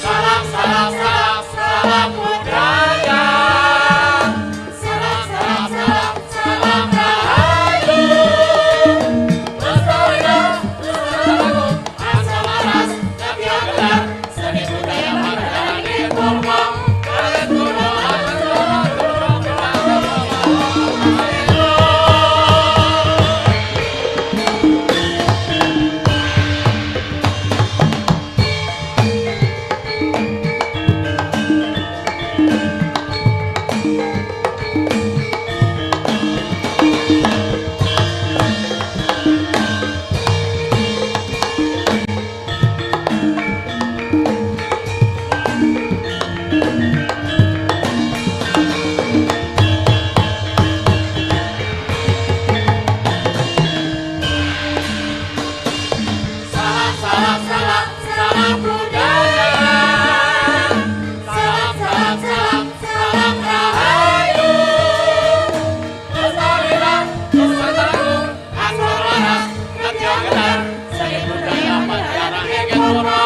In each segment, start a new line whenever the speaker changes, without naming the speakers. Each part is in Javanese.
Salam salam salam salam budaya. Salam salam salam salam rahayu. Lestarilah lestarilah asa waras Nabia gelar seni budaya pagelaran ing Purwo. Kales Purwo Aksara Durga Salam salam salam salam budaya. Salam salam salam salam rahayu. Lestarilah lestarilah asal waras Nabia gelar seni budaya pagelaran ing Purwo.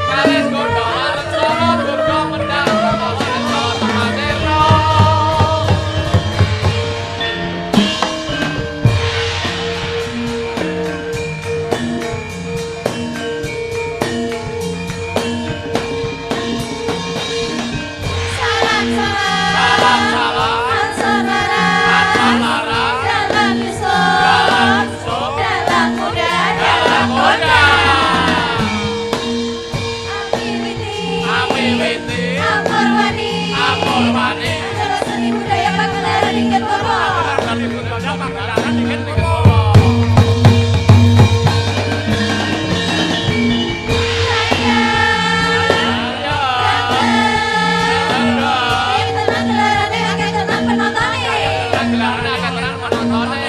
Kalis Gonda Aksara Durga Medal Brahmasena Tamasena.
Salam
Salam
salam
salam
Ansor
asal
laras
laras
Dalang Yusuf
Dalang Yusuf
Dalang muda
Dalang
Dalang
muda.
Amiwiti
Amiwiti
Amurwani
Amurwani
Acara seni budaya pagelaran ing Purwo.
Seni budaya pagelaran ing Purwo.
Saya Ayo tenang gelarane akeh tenang penontone.
Gelarane akeh tenang penontone.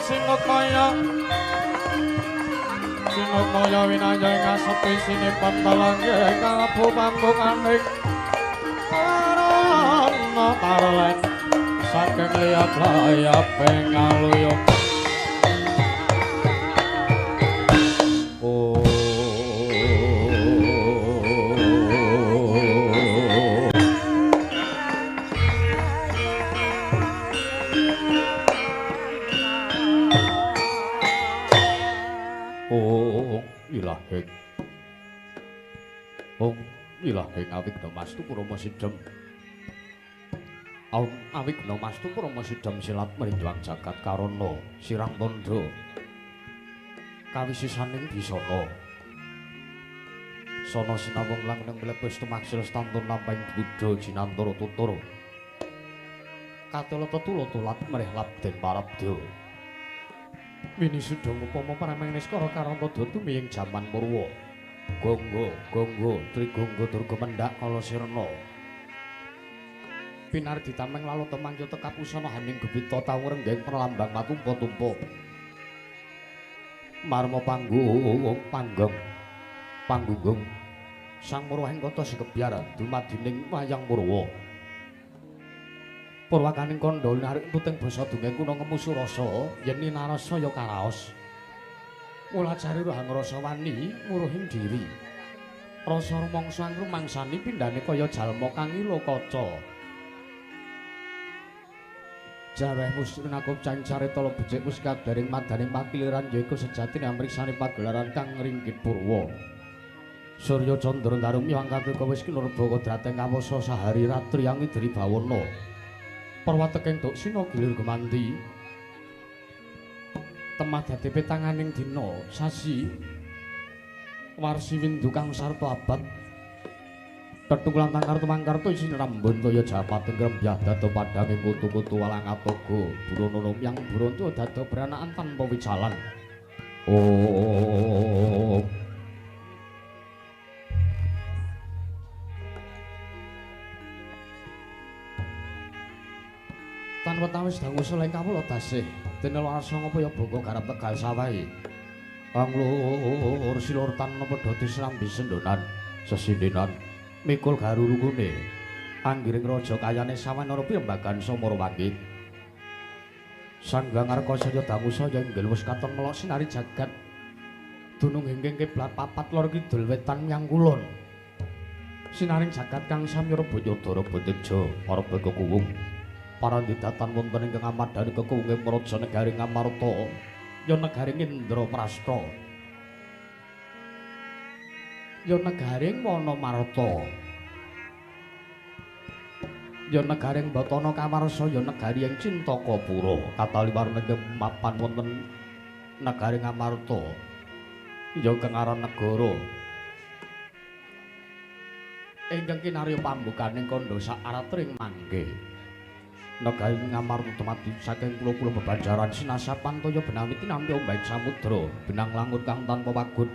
Sinukmaya Sinukmaya winaya ing asepi sinipun talangge kalebu pambukaning Arana tarlen saking liyap-layaping aluyuk. Ilahing awigna mastu krama sidhem. Awigna mastu krama sidhem silat mrindwang jagat karana sirang tandha kawisisaning bisana. Sana sinawung langneng mlepis tumaksil stantun lampahing buddha jinantara tutur. Katela tetula tulat mrih labden parabda. Winisudha upama parameng niskara karanta tumiying jaman Purwa. Gonggo, gonggo, trigonggo durga mendhak kala sirna. Pinardi tameng lalu temangkya tekapusana haning gebita tau renggeng pralambang matumpa-tumpa. Marma panggung, panggong, panggunggung. Sang Murwahing kota sikebyar dumadining wayang Purwa. Purwakaning kandha narik tuting basa dongeng kuna ngemu surasa yen ninarasa ya karaos. Mulajari rohang rasa wani nguruhing diri. Rasa rumangsa rumangsani pindhane kaya jalma kang ila kaca. Jareh musrinakup carita becik muskadaring madaning pakiliran yaiku sejatine amriksane pagelaran kang ringgit purwa. Surya candra darumi angkateka wis kinurba kodrating kawasa sahari ratri angidri bawana. Perwateking duksina gilir gemanti. Temah dadi petanganing dina sasi warsi windu kang sarta abad tetung lan tangkar tumangkarta isine rambun toya japating grembyah dado padhange kutu-kutu walang atoga burono yang buronto dado beranakan tanpa wicalan. Oh tan wetawis dangu seleng kawula dasih dene larasa ngapa ya bangga garap tegal sawahe. Anglur silur tan padha disrambi sendonan sesindenan mikul garulungune anggiring raja kayane sawanara pirembagan Samarawangi. Sanggang arka saya dangu saya inggil wis katon melok sinari jagat dunung ingkang kiblat papat lor kidul wetan menyang kulon. Sinaring jagat kang samya rebaya dara teja para kekuwung. Parandidatan wonten ingkang amadhani kekuwunge praja negari Ngamarta ya negari Indraprasta ya negari Wanamarta ya negari Batana Kawarsa ya negari ing Cintakapura kataliwarna ingkang mapan wonten negari Ngamarta ya ingkang aran negara ingkang kinarya pambukaning kandha sak aratring mangke. Negari Ngamarta dumadi saking pulo-pulo bebanjaran sinasapan toya benami tinampi ombak samudra benang langut kang tanpa wagut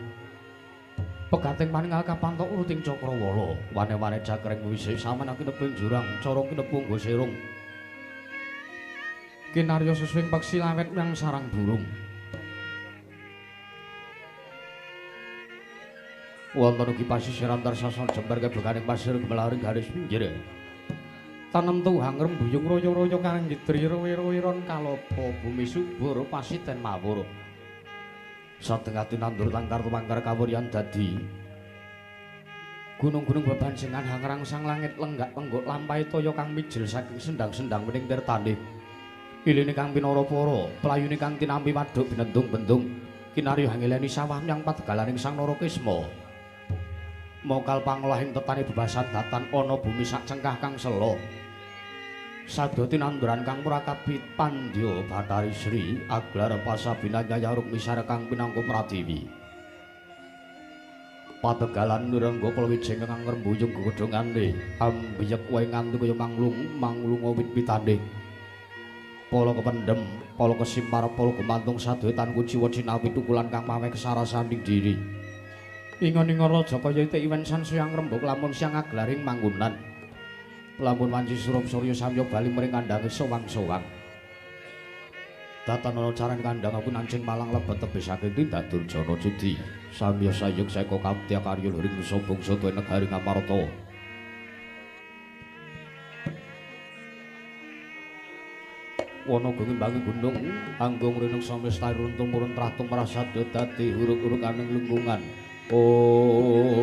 pegating paningal kapantok uruting cakrawala wane-wane jakreng wisih samana kineping jurang cara kinepung serung kinarya suswing peksi lawet menyang sarang burung. Wonten ugi pasisir antar sason jembar kebekaning pasir gemelaring garis pinggir. Tanem tuhang rembuyung royo-royo karang gidri rowi-rowiron kalopo bumi subur pasiten mawur. Satengah tinandur tangkar tumangkar kawuryan dadi gunung-gunung bebanjengan hangrangsang langit lenggak-lenggok lampahe toya kang mijil saking sendang-sendang wening tirtane. Iline kang pinara-para, playune kang tinampi waduk binendung-bendung kinarya hangileni sawah menyang padegalaning Sang Narakisma. Mokal pangolahing tetane bebasan datan ana bumi sak cengkah kang sela. Sabda tinanduran kang murakabi pandya Bathari Sri aglar pasabina Nyaya Rukmisara kang pinangka pratiwi. Pategalan nirengga palwijeng kang ngrembuyung gegodhongane ambiyek wae nganti kaya manglung manglunga wit-witane. Pala kependhem, pala kesimpar, pala gumantung sadaya tan kuciwa cinawi tukulan kang maweh kesarasaning diri. Ingon-ingon raja kaya itik iwen sansaya ngrembug lamun siang aglaring manggonan. Lamun wanci surup surya samya bali mring kandhange sowang-sowang.
Datan ana carane kandhang aku nancing malang lebet tebih saking tindak durjana judi. Samya sayuk seka kaptya karya luring nusa bangsa tuwa negari Ngamarta. Wana gungimbangi gunung anggung rinung samesta runtung murun trah tumrah sadya dadi uruk-uruk aning lingkungan. Oh.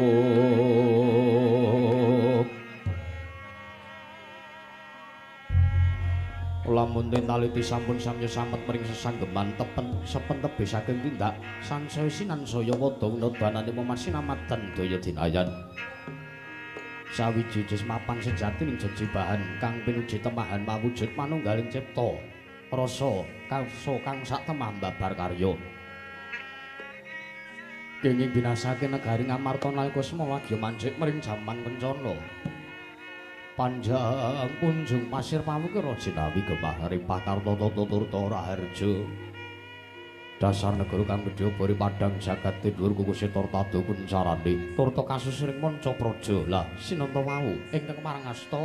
Lamun den taliti sampun samya samet mring sesanggeman tepen sepen tebih saking tindak sansaya sinansaya wada winodanane momasinamadan daya dinayan. Sawiji mapan sejati ning jejibahan kang pinuji temahan mawujud manunggaling cipta rasa karsa kang sak temah babar karya. Kenging binasake negari Ngamarta nalika semana lagi mancik mring jaman kencana. Panjang punjung pasir pawukira jinawi gemah ripah kartata turta raharja. Dasar negara kang gedhe bori padhang jagat dhuwur kukuse turta kuncarane turta kasus ring manca praja. Lah sinenta wau ingkang marang asta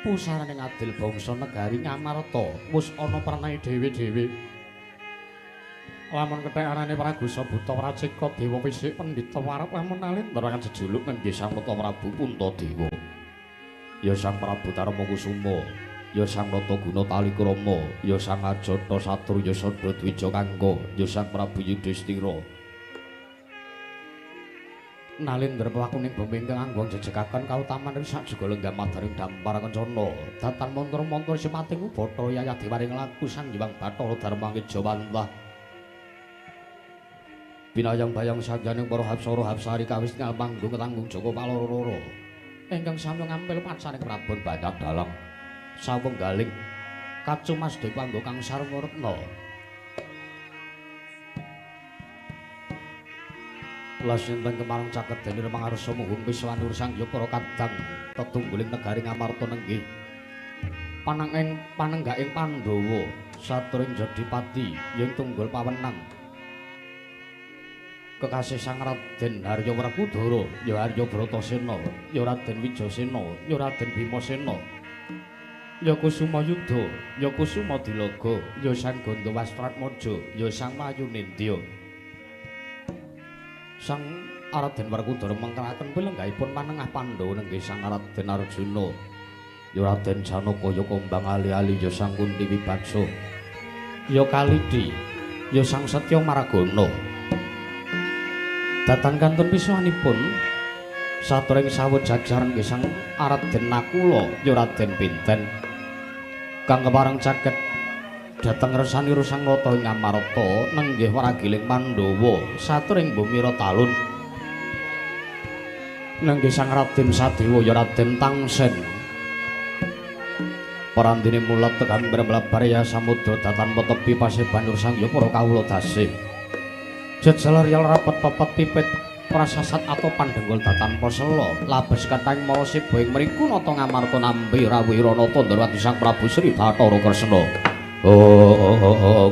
pusarane ngadil bangsa negari Ngamarta wis ana pranae dhewe-dhewe. Lamun kethek arane Pragusa Buta Pracika Dewa Wisik Pandhita Warep lamun alindra jejuluk nenggih Sang Nata Prabu Puntadewa. Ya Sang Prabu Darma Kusuma, ya Sang Nata Guna Talikrama, ya Sang Ajata Satru Yasada Dwija Kangka, ya Sang Prabu Yudhistira. Nalindra pelakuning bumi ingkang anggung jejegaken kautaman ing sak juga lenggah madaring dampar kencana. Datan mantra-mantra simating Bathara Yayah Dewaring laku Sang Hyang Bathara Darma Ngejawantah. Binayang bayang sagyaning para hapsara hapsari kawis ngal panggung tanggung Joko paloro-loro. Ingkang samya ngampil pacaring prabon banyak dalang sawenggaling kacumas dipanggo kang sarwa retna. Lasinten kemarang caket dene mangarsa muhung piswanur sang ya para kadang tetungguling negari Ngamarta nenggih panenging panenggaking Pandhawa saturing Jodipati yen tunggul pawenang. Kekasih Sang Raden Harya Werkudara, ya Harya Bratasena, ya Raden Wijasena, ya Raden Bimasena, ya Kusuma Yuda, ya Kusuma Dilaga, ya Sang Gandawastratmaja, ya Sang Mayunindya. Sang Raden Werkudara mengkeraken pilenggahipun manengah Pandhawa nenggih Sang Raden Arjuna, ya Raden Janaka, ya Kombang Ali-ali, ya Sang Kunti Wibaksa, ya Kalidi, ya Sang Setya Maragana. Datan kantun pisuhanipun saturing sawut jajaran nggih Sang Raden Nakula, ya Raden Pinten kang kepareng caket dhateng resanira Sang Nata ing Ngamarta nenggih wragiling Pandhawa saturing bumi Talun nenggih Sang Raden Sadewa, ya Raden Tangsen. Parandene mulat tekan mlebar ya samudra datan tepi paseban Sang ya para kawula dasih. Jejelar yal rapet pepet pipit prasasat atau pandenggul datan posela labes katang mala siba ing mriku nata Ngamarta nampi rawuh Ranata Ndrawati Sang Prabu Sri Bathara Kresna. Oh, oh, oh, oh.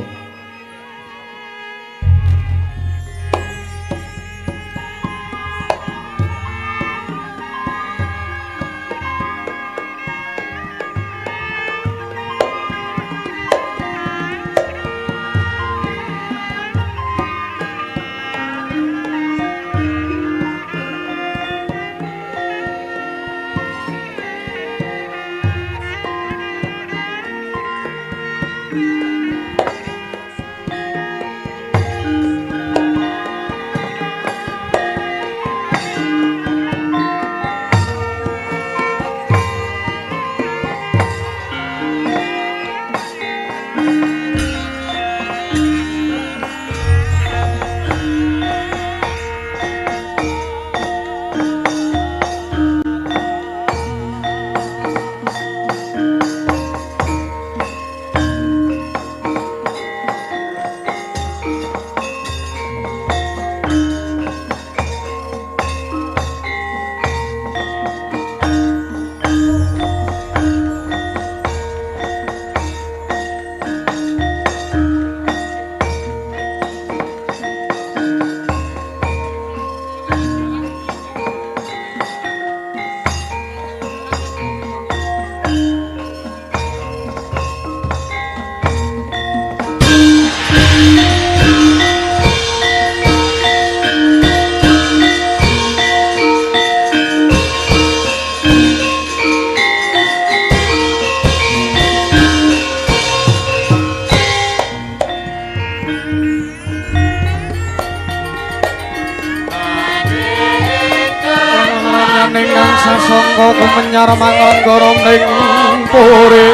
Maning kang sasangka kumenyar manganggara ning puri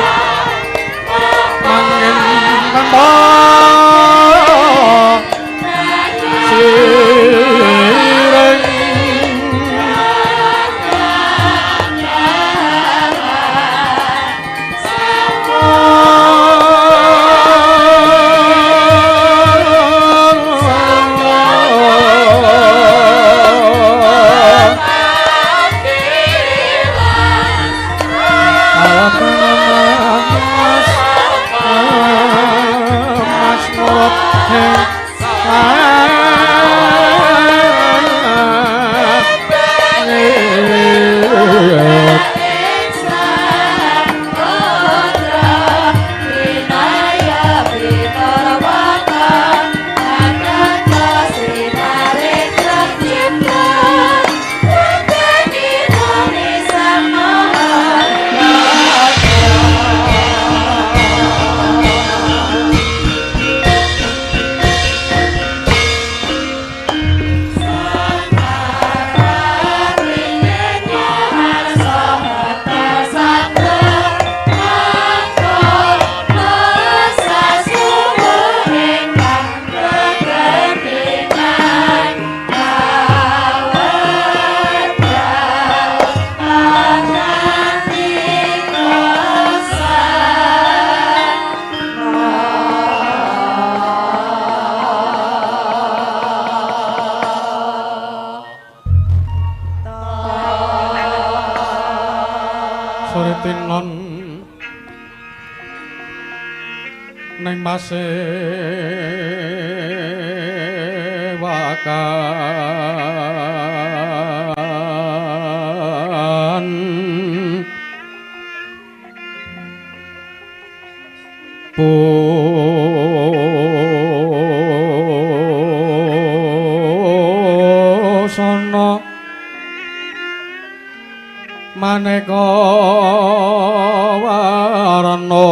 mangin tanpa sireng. Sewakan busana maneka warna.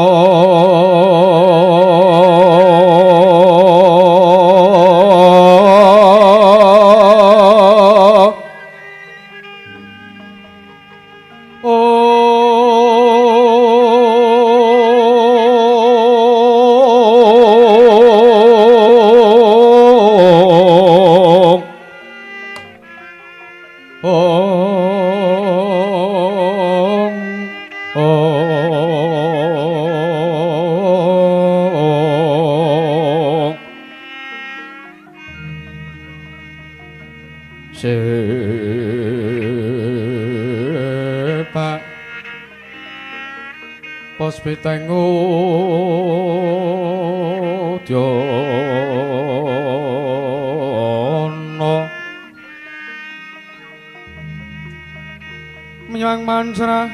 Sepak pos pitengu dyono menyang mantra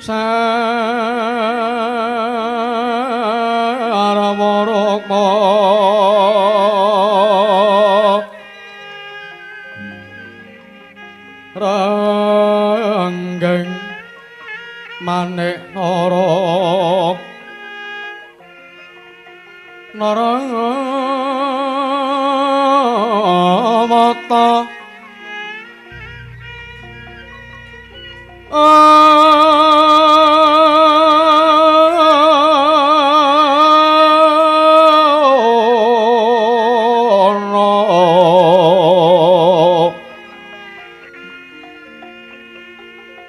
sarawarokma ranggeng manik nara nara mata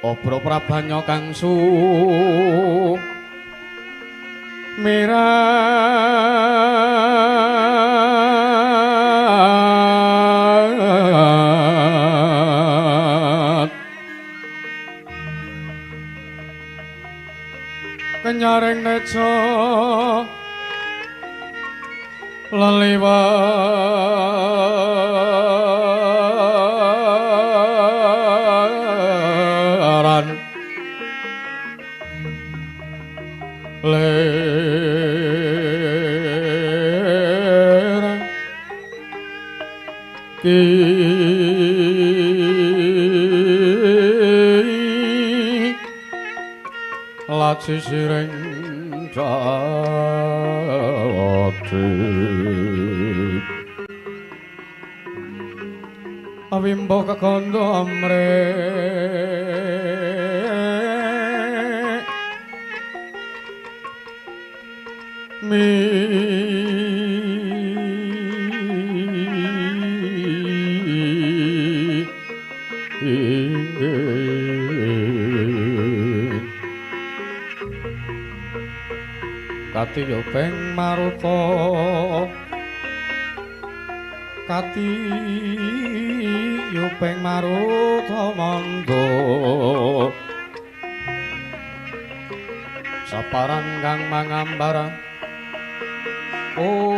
Obro prabanya kang su mirat kenyaring nejo leliwaran ler ki laci siring jati Wimbo kekondo amre mi katiyo peng maruta katiyo peng maruta mangga saparan kang mangambar ong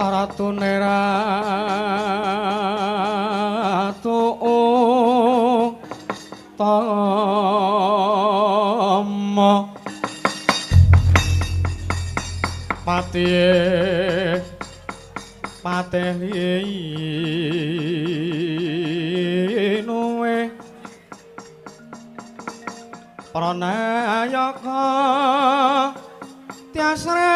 Ratu Neratu Utama Pati Patehi Nuwe Pranayaka Tiasre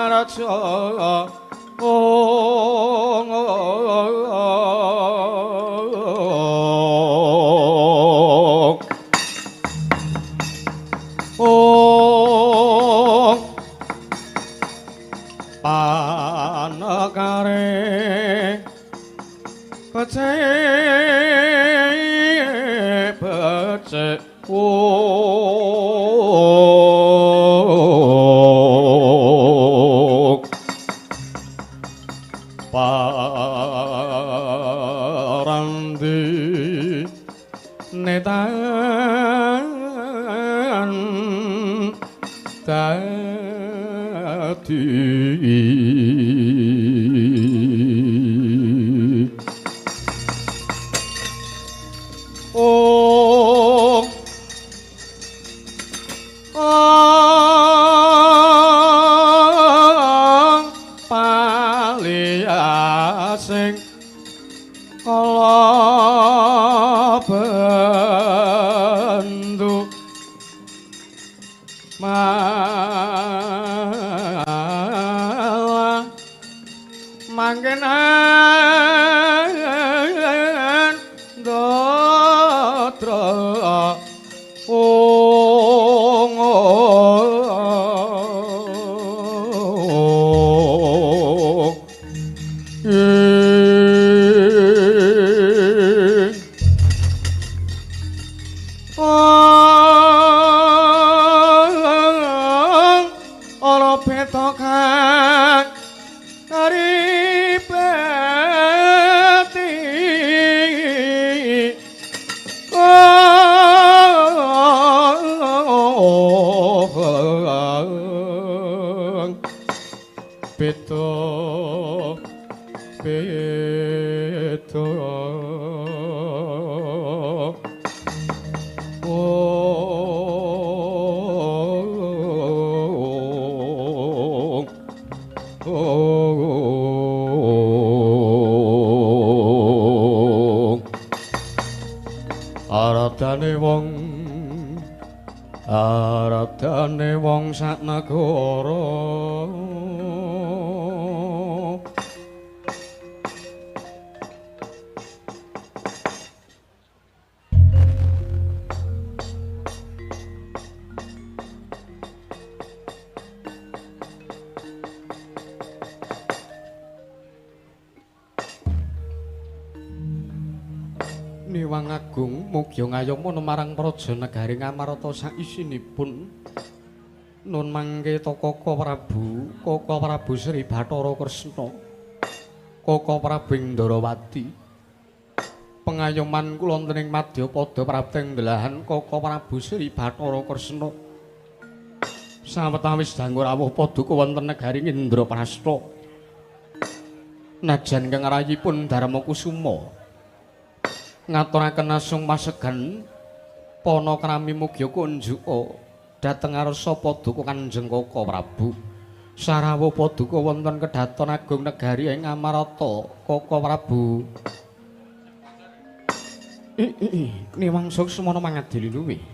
Raja Ong Ong Panekare becik becik Parandi netan dadi ong ong paliasing kala bendu malah mangkenan datra ong ora petokan ripeti beto beto Aradane wong aradane wong sak negara Niwang Agung mugi ngayoma marang praja negari Ngamarta saisinipun nun mangke ta Kaka Prabu, Kaka Prabu Sri Bathara Kresna, Kaka Prabu Indrawati. Pengayoman kula wonten ing madyapada prapteng delahan Kaka Prabu Sri Bathara Kresna. Sawetawis dangu rawuh paduka wonten negari Indraprasta. Najan ingkang rayipun Darma Kusuma ngaturaken asung pasegan panakrami mugia kunjuka dhateng ngarsa paduka Kanjeng Kaka Prabu. Sarawuh paduka wonten kedhaton agung negari ing Amarta Kaka Prabu. Niwang suksmana mangadili luwih.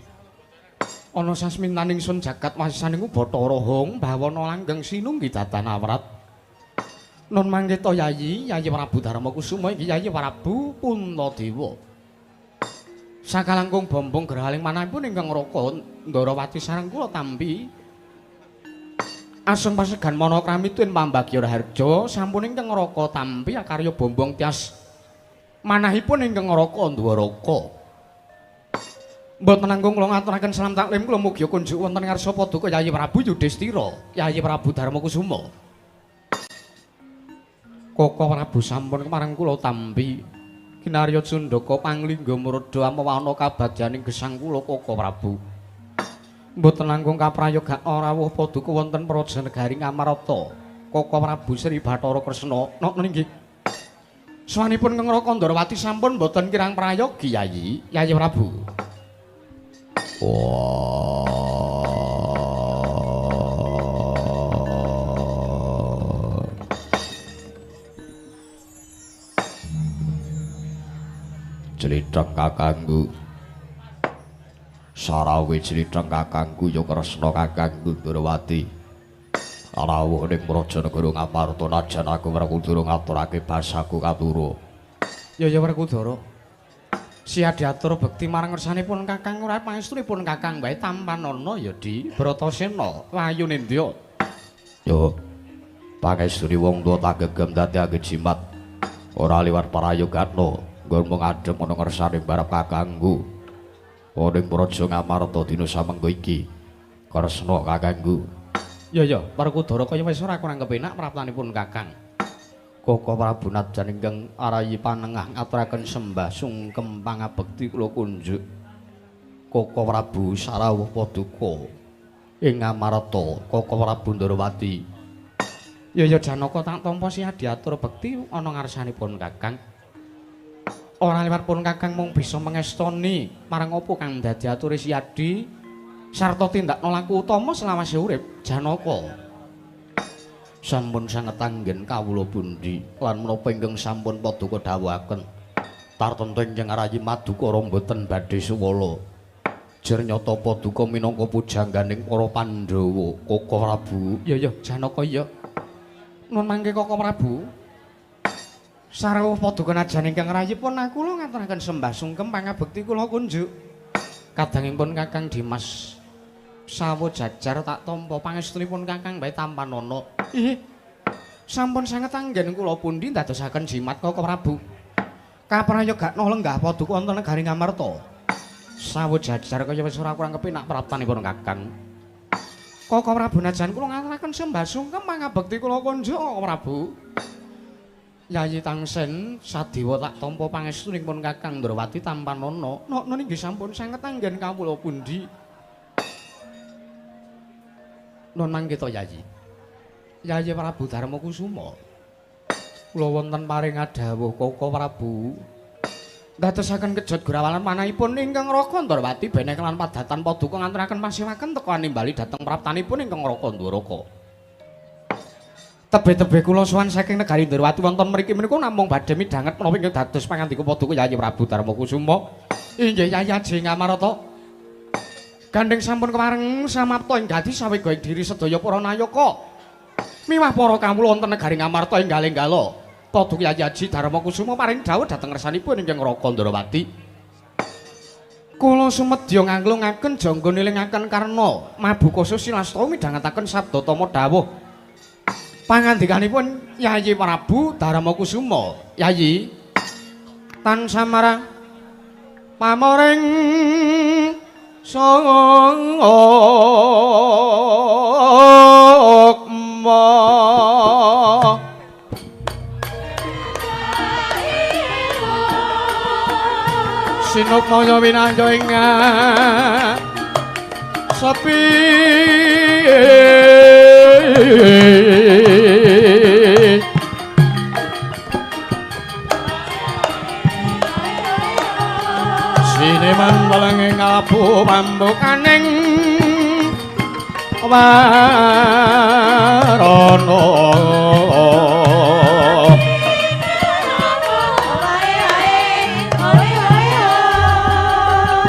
Ana sasmintaning sun jagat wasisaning Bathara Hong bawana langgeng sinunggi datan awrat. Nun mangketa Yayi, Yayi Prabu Darma Kusuma iki Yayi Prabu Puntadewa. Sakalangkung bombong gerhaling manahipun ingkang Raka Ndarawati sareng kula tampi. Asung pasegan manakrami tuwin pambagya raharja sampun ingkang Raka tampi akarya bombong tias manahipun ingkang Raka Ndwaraka. Mboten nanggung kula ngaturaken salam taklim kula mugi kunjuk wonten ngarsa paduka Yayi Prabu Yudhistira, Yayi Prabu Darma Kusuma. Kaka Prabu sampun kemareng kula tampi kinarya cundaka panglingga muradha amawana kabagyaning gesang kula Kaka Prabu. Mboten langkung kaprayoga rawuh paduka wonten praja negari Ngamarta. Kaka Prabu Sri Bathara Kresna nokno inggih. Swanipun Kang Raka Ndarawati sampun mboten kirang prayogi Yayi, Yayi Prabu.
Jlitheng kakangku sarawe jlitheng kakangku ya Kresna kakangku Ndrawati rawuh ning praja negara Ngamarta najan aku Werkudara ngaturake basaku katura.
Ya ya Werkudara siya diatur bekti marang ngersanipun kakang ora pangestunipun kakang wae tampanana ya Di Bratasena Wayu Nindya.
Yo pangestune wong tuwa tak gegem dadi angge jimat ora liwat prayogatna nggon ngadhep ana ngersane barep kakangku. Ning praja Ngamarta dina samengko iki. Kresna kakangku.
Ya ya, Werkudara kaya wis ora kurang kepenak praptanipun kakang.
Kaka Prabu najan ingkang arayi panengah ngaturaken sembah sungkem pangabekti kula kunjuk. Kaka Prabu sarawuh paduka ing Ngamarta, Kaka Prabu Ndarawati.
Ya ya Janaka tak tampa siya diatur bekti ana ngarsanipun kakang. Ora liwat pun kakang mung bisa mengestoni marang apa kang dadi ature Siyadi sarta tindakna laku utama selawase urip Janaka.
Sampun sanget anggen kawula pundi lan menapa ingkang sampun paduka dawuhaken. Tartemtu ingkang arayi madukara mboten badhe suwala. Jer nyata paduka minangka pujangganing para Pandhawa, Kaka Prabu.
Ya ya Janaka ya. Nun mangke Kaka Prabu. Sarawuh paduka najan ingkang rayipun kula ngaturaken sembah sungkem pangabekti kula kunjuk. Kadangipun Kakang Dimas sawo jajar tak tampa pangestunipun Kakang bae tampanana. Ih. Sampun sanget anggen kula pundi ndadosaken jimat Kaka Prabu. Kaprayogakna lenggah paduka wonten negari Ngamarta. Sawo jajar kaya wis ora kurang kepenak praptanipun Kakang. Kaka Prabu najan kula ngaturaken sembah sungkem pangabekti kula kunjuk Kaka Prabu. Yayi Tangsen sadewa tak tampa pangestunipun Kakang Ndrawati tampanana. Nokno inggih sampun sanget anggen kawula pundi. Nun mangketa Yayi. Yayi Prabu Darma Kusuma. Kula wonten paring adhawuh Kaka Prabu. Ndadosaken kejot grawalan manahipun ingkang Raka Ndrawati benek lan padatan paduka nganturaken pasewaken teka nimbali dhateng praptanipun ingkang Raka Ndwaraka. Tebe-tebe kula sowan saking negari Ndrawati wonten mriki menika namung badhe midhanget menapa ingkang dados pangandika paduka Yayi Prabu Darma Kusuma. Inggih Yayi Aji Ngamarta. Gandeng sampun kemareng samapta ing dadi sawega ing diri sedaya para nayaka. Miwah para kawula wonten negari Ngamarta ing enggal-enggala. Paduka Yayi Aji Darma Kusuma paring dawuh dhateng ngersanipun ingkang Raka Ndrawati. Kula sumedya nganglungaken jangga nilingaken karna mabuka susilasta midhangetaken sabda tama dawuh. Pangandikanipun Yayi Prabu Darma Kusuma, Yayi tan samara pamoring sukma. Sinukmaya winanyo ing sepi. Sineman welenge kalebu pambukaning warana.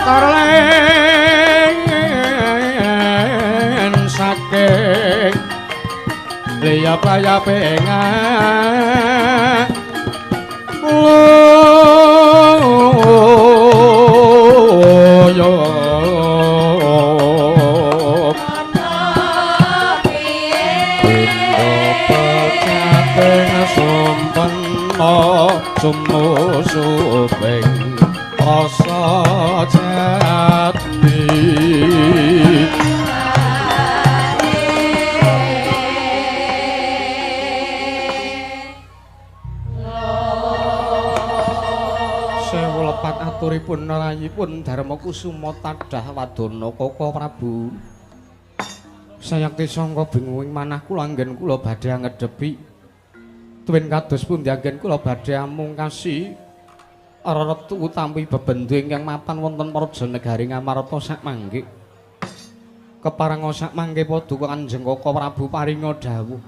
Tarlen saking liyap-layape sumusuping rasa jati. Sewu lepat aturipun rayipun Darma Kusuma tadah wadana Koko Prabu. Sayakti sangka bingung manah kula anggen kula badhe ngedhepi tuwin kados pundi anggen kula badhe amungkasi reretu utawi bebendu ingkang mapan wonten praja negari Ngamarta sakmangke. Keparenga sakmangke paduka Kanjeng Koko Prabu paringa dawuh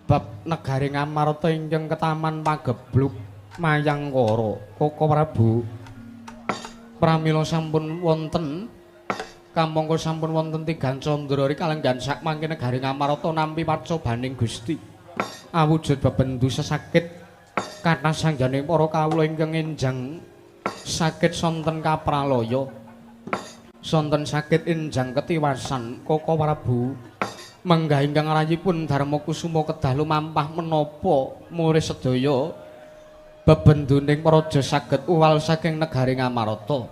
bab negari Ngamarta ingkang ketaman pagebluk Mayangkara. Koko Prabu, pramila sampun wonten kamangka sampun wonten tigan candra kalenggan sakmangke negari Ngamarta nampi pacobaning Gusti awujud bebendu sesakit kathah sanggane para kawula ingkang enjang sakit sonten kapralaya, sonten sakit enjang ketiwasan. Koko Prabu, menggah ingkang rayipun Darma Kusuma kedah lumampah menapa muris sedaya bebenduning praja saged uwal saking negari Ngamarta.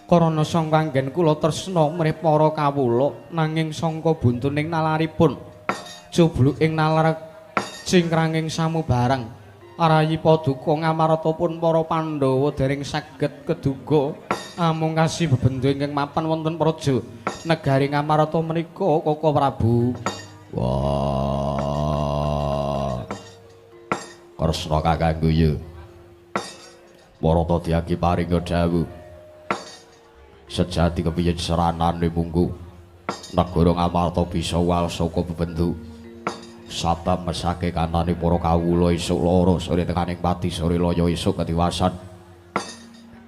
Karana sangka anggen kula tresna mrih para kawula, nanging sangka buntuning nalaripun jubluk ing nalar cingkranging samubarang rayi paduka Ngamarta pun para Pandhawa dereng saged keduga amungkasi bebendu ingkang mapan wonten praja negari Ngamarta menika. Koko Prabu. Wah, Kresna kakangku ya. Barata diaki paringa dawuh sejati kepiye seranane munggu negara Ngamarta bisa wal saka bebendu. Sabab mesake kanane para kawula esuk lara sore tekaning pati sore loyo esuk ketiwasan.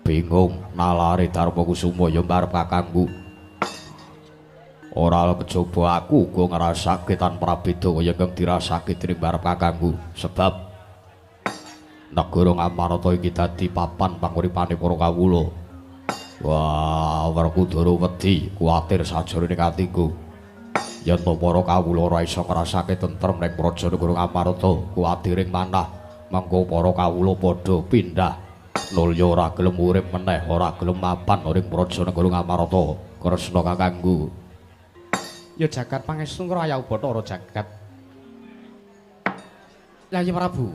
Bingung nalare Darma Kusuma ya mbarep kakangku. Ora kejaba aku uga ngrasake tanpa prabeda kaya ingkang dirasake dening mbarep kakangku. Sebab negara Ngamarta iki dadi papan panguripane para kawula. Wah, Werkudara wedi kuwatir sajroning atiku. Yen to para kawula ora iso ngrasake tentrem ning praja negara Ngamarta, kuwatiring manah mengko para kawula padha pindah nulya ora gelem urip meneh, ora gelem mapan ning praja negara Ngamarta. Kresna kakangku. Ya jagat pangestu ngraya Bathara jagat. Yayi Prabu,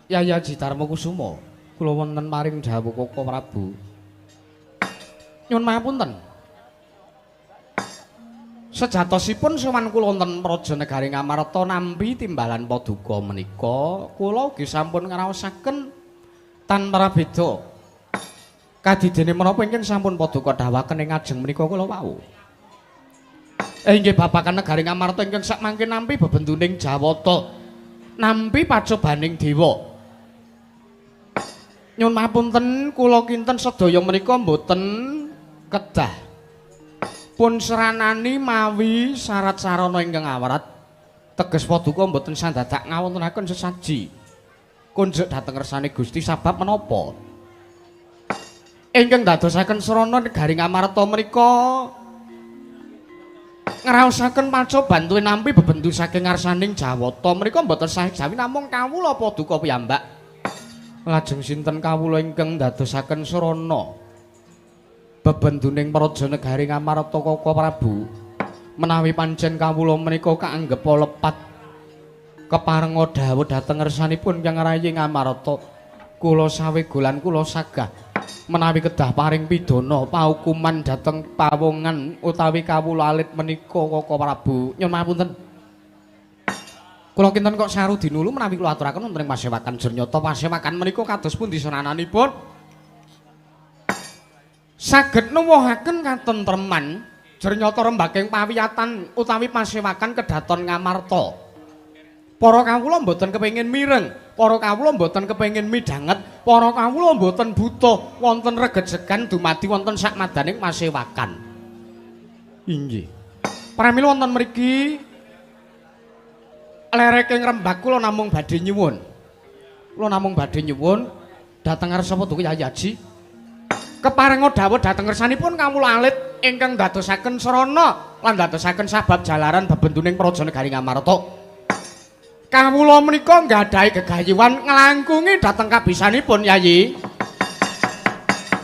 Yayi Aji Darma Kusuma, kula wonten maring dawuh Koko Prabu. Nyuwun pangapunten. Sejatosipun sowan kula wonten praja negari Ngamarta nampi timbalan paduka menika, kula ugi sampun ngraosaken tanpa prabeda. Kadidene menapa ingkang sampun paduka dawuhaken ing ngajeng menika kula wau. Inggih babagan negari Ngamarta ingkang sakmangke nampi bebenduning Jawata, nampi pacobaning dewa. Nyuwun pangapunten kula kinten sedaya menika mboten kedah pun seranani mawi syarat sarana ingkang awrat. Teges paduka mboten sandadak ngawontenaken sesaji kunjuk dhateng ngersane Gusti. Sabab menapa ingkang dadosaken srana negari Ngamarta menika ngraosaken pacoban tuwin nampi bebendu saking ngarsaning Jawata menika mboten sah jawi namung kawula paduka piyambak. Lajeng sinten kawula ingkang dadosaken srana bebenduning praja negari Ngamarta Koko Prabu? Menawi pancen kawula menika kaanggep lepat keparenga dawuh dhateng ngersanipun Kyang Rayi Ngamarta, kula sawegolan kula sagah menawi kedah paring pidana paukuman dhateng pawongan utawi kawula alit menika Koko Prabu. Nyuwun pangapunten. Kula kinten kok saru dinulu menawi kula aturaken wonten ing pasewakan Jernyata. Pasewakan menika kados pundi senananipun? Saged nuwuhaken katentreman jernyata rembaking pawiyatan utawi pasewakan kedaton Ngamarta. Para kawula mboten kepengin mireng, para kawula mboten kepengin midhanget, para kawula mboten butuh wonten regejegan dumadi wonten sakmadaning pasewakan. Inggih. Pramila wonten mriki lereking rembag kula namung badhe nyuwun. Kula namung badhe nyuwun dhateng ngarsa Paduka Kyai Haji. Keparenga dawuh dhateng ngersanipun kawula alit ingkang ndadosaken srana lan ndadosaken sabab jalaran bebenduning praja negari Ngamarta. Kawula menika nggadahi gegayuhan nglangkungi dhateng kabisanipun Yayi.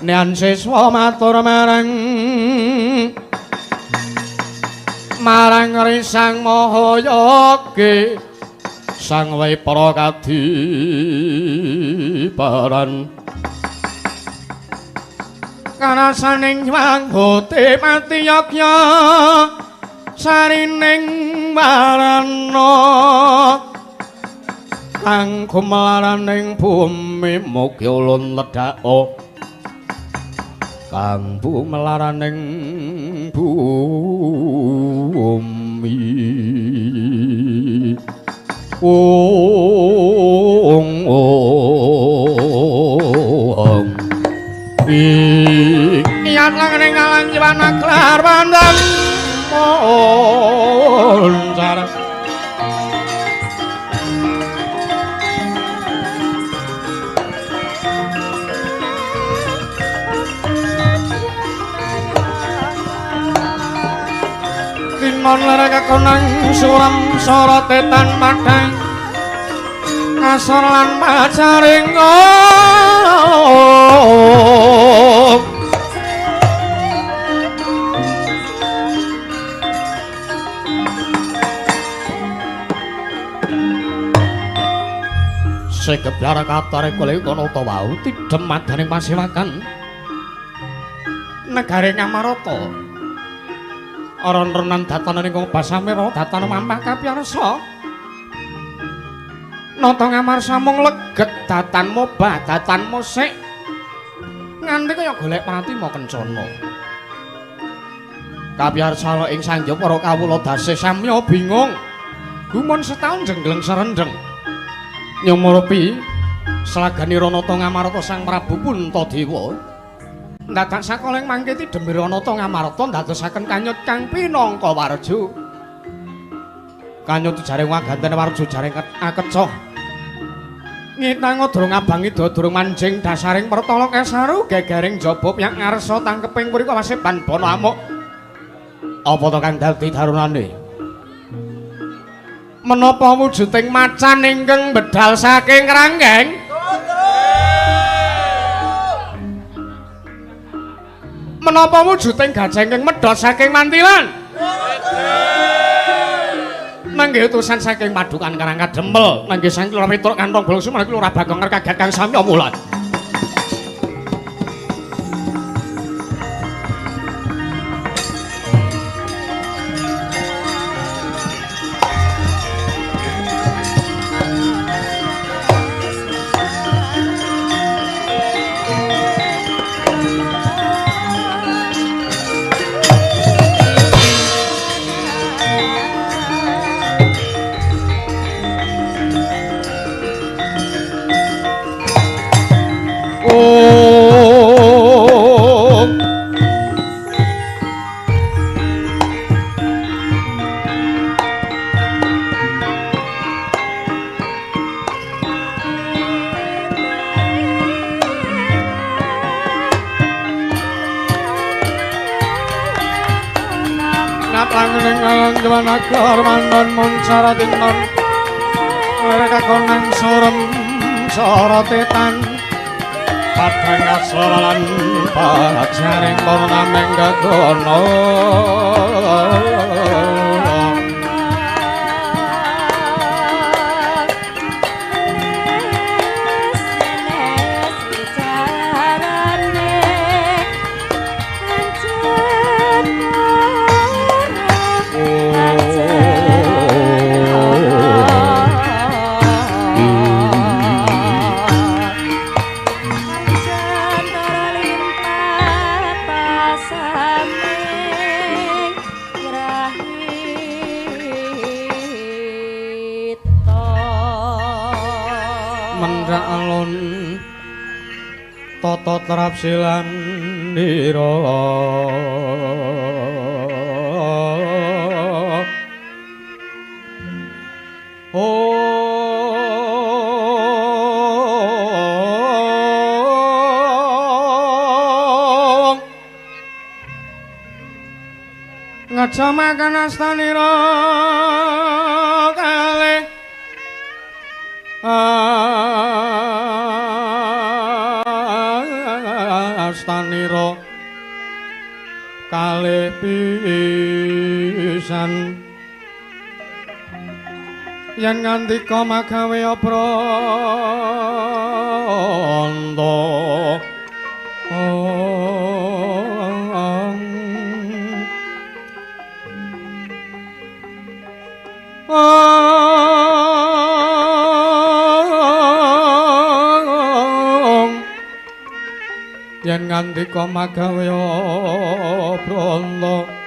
Nian siswa matur marang marang Risang Mahayogi Sang Wipra Kadiparan. Karasaning wanggote pati yagya sarining warana kang gumelaraning bumi mugi ulun ledhaka kang bumelaraning bumi ung ung iyat langeng alang jiwana klar pandang moncar. Tinon lerek kakonang suram sorote tan padang kasor lan pacaring. Segebyar katare kula kono ta wau tidhem madaning pasewakan negari Ngamarta. Aran-renan datan ing Basamira datan mampah kapiyarsa. Nata Ngamarsa mung leget datan mobah datan musik nganti kaya golek pratima kencana. Kapiyarsa ing sangya para kawula dasih samya bingung. Gumun setaun jenggleng serendeng. Nyumurupi slaganira Nata Ngamarta Sang Prabu Puntadewa. Dadak sakoling mangke tidhemira Nata Ngamarta ndadosaken kanyut kang pinangka warja. Kanyut jaring waganten warja jaring akecoh. Ngitanga durung abang ida durung manjing dasaring pertala kesaru gegering jaba piyak ngarsa tangkeping mriko waseban bana amuk. Apa to kang dadi darunane? Menapa wujuding macan ingkang bedal saking kranggeng? Menapa wujuding gajah ingkang medhot saking mantilan? Nenggih utusan saking padukan Karang Kadempel, nenggih saking Lurah Petruk Kantong Bolong Sumenep Lurah Bagong kaget kang samya mulat. Mangon muncara tinon kakonang surem sorote tan padang asora lan pajaring purnaming gagono. Tata trapsilanira. Oh, ngejamaken astanira kalih astanira kalih pisan. Yen ngandika magawe apranta. Yen ngandika magawe apranta.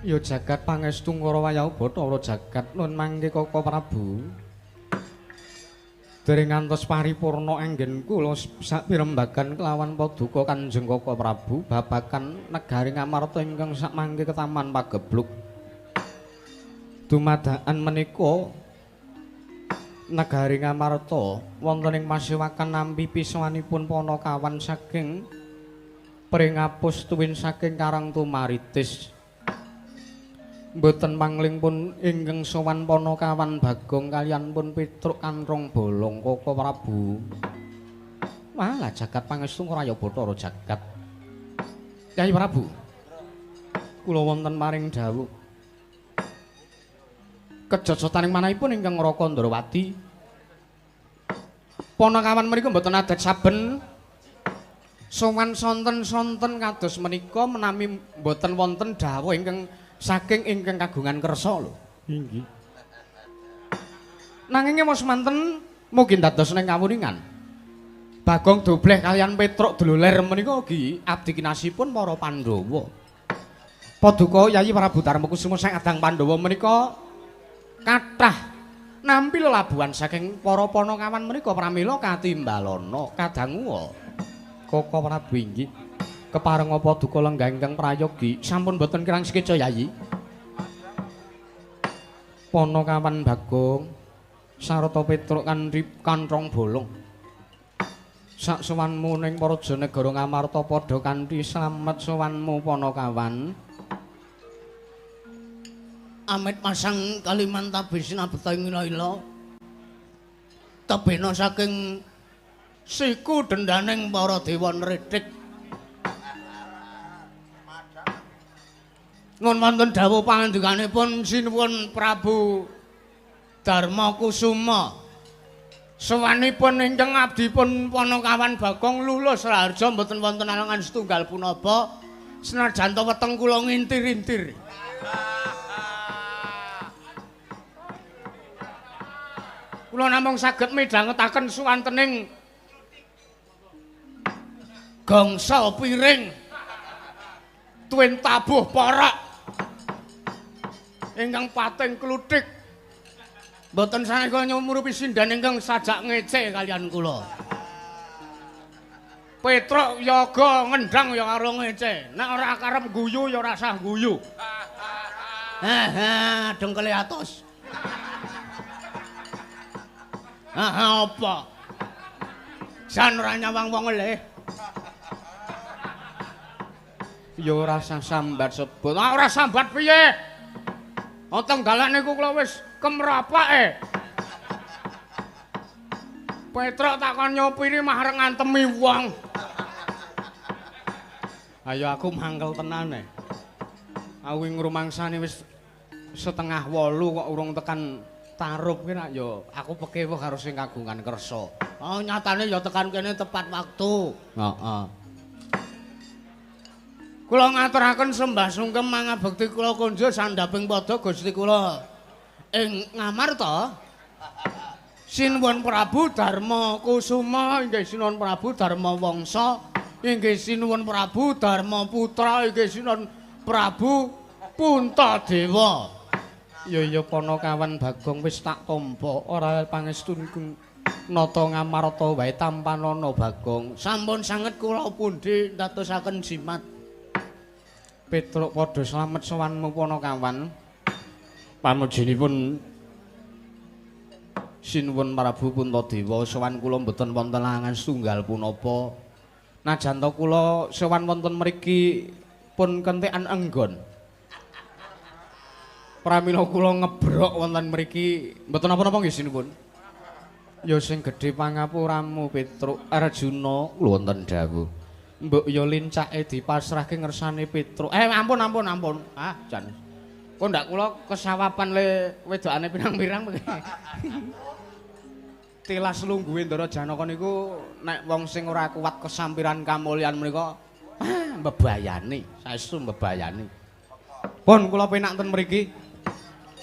Ya jagat pangestu Ngara Wayahu Bathara jagat nun mangke Kaka Prabu. Dereng ngantos paripurna anggen kula sakpirembagan kelawan paduka Kanjeng Kaka Prabu babagan negari Ngamarta ingkang sakmangke ketaman pagebluk. Dumadakan menika negari Ngamarta wonten ing pasewakan nampi pisowanipun Panakawan saking Pringapus tuwin saking Karang Tumaritis. Mboten pangling pun ingkang sowan Panakawan Bagong kaliyan pun Petruk Kantrong Bolong Kaka Prabu. Walah jagat pangestu Ngraya Bathara jagat. Kyai Prabu, kula wonten maring dawuh. Kejojotaning manahipun ingkang Raka Ndrawati. Panakawan menika mboten adat saben sowan sonten-sonten kados menika menami mboten wonten dawuh ingkang saking ingkang kagungan kersa lho. Inggih. Nanging mos manten mugi dados ning kawuningan. Bagong Dobleh kaliyan Petruk Dloler menika ugi abdi kinasihipun para Pandhawa. Paduka Yayi Prabu Darmakusuma sang adang Pandhawa menika kathah nampi lelabuhan saking para Panakawan menika pramila katimbalana kadanguwa. Kaka Prabu inggih. Keparenga paduka lenggah ingkang prayogi sampun boten kirang sekeca Yayi. Panakawan Bagong sarta Petruk kanthi Kantrong Bolong. Sak sowanmu ning Praja Negara Ngamarta padha kanthi slamet sowanmu Panakawan.
Amit masang Kalimantan sinabeta ing ila-ila. Tebena saking siku dendaning para dewa nrithik. Nun wonten dawuh pangandikanipun sinuwun Prabu Darmakusuma. Sowanipun ingkang abdipun Panakawan Bagong lulus raharja mboten wonten alangan setunggal punapa senajan ta weteng kula ngintir-intir. Kula namung saged midhangetaken suwantening gangsa piring tuwin tabuh porak ingkang pating kluthik. Mboten saneka nyumurupi sinden ingkang sajak ngece kaliyan kula. Petruk yoga ngendang ya karo ngece. Nek ora karep guyu ya ora sah guyu. Ha dengkele atos. Ha apa? Jan ora nyawang wong eleh.
Ya ora sah sambat sebut. Ah ora sambat piye?
Teng dalan niku kula wis kemrapake. Petruk tak kon nyopiri mah arep ngantemi wong.
Ayo aku mangkel tenan e. Aku ngrumangsani wis 7:30 kok urung tekan Tarup ki nak ya aku pekewuh karo sing kagungan kersa. Oh nyatane ya tekan kene tepat waktu. Heeh. Kula ngaturaken sembah sungkem mangabekti kula kunjuk sandhaping pada Gusti kula ing Ngamarta. Sinuwun Prabu Darma Kusuma, inggih sinuwun Prabu Darma Wangsa, inggih sinuwun Prabu Darma Putra, inggih sinuwun Prabu Puntadewa. Ya ya Panakawan Bagong wis tak tampa ora pangestunku nata Ngamarta wae tampanana Bagong. Sampun sanget kula pundi ndadosaken jimat. Petruk padha slamet sowanmu Panakawan. Pamujinipun Sinuwun Prabu Puntadewa sowan kula mboten wonten langan setunggal punapa. Najan ta kula sowan wonten mriki pun kentekan enggon. Pramila kula ngebrok wonten mriki mboten napa-napa nggih sinuwun. Ya sing gedhe pangapuramu Petruk Arjuna kula wonten dawuh. Mbok ya lincake dipasrahke ngersane Petruk. Ampun ampun ampun. Ah jan. Kok ndak kula kesawapan le wedokane pirang-pirang. Tilas lungguhe Ndara Janaka niku nek wong sing ora kuat kesampiran kamulyan menika mbebayani, saestu mbebayani. Pun kula penak ten mriki.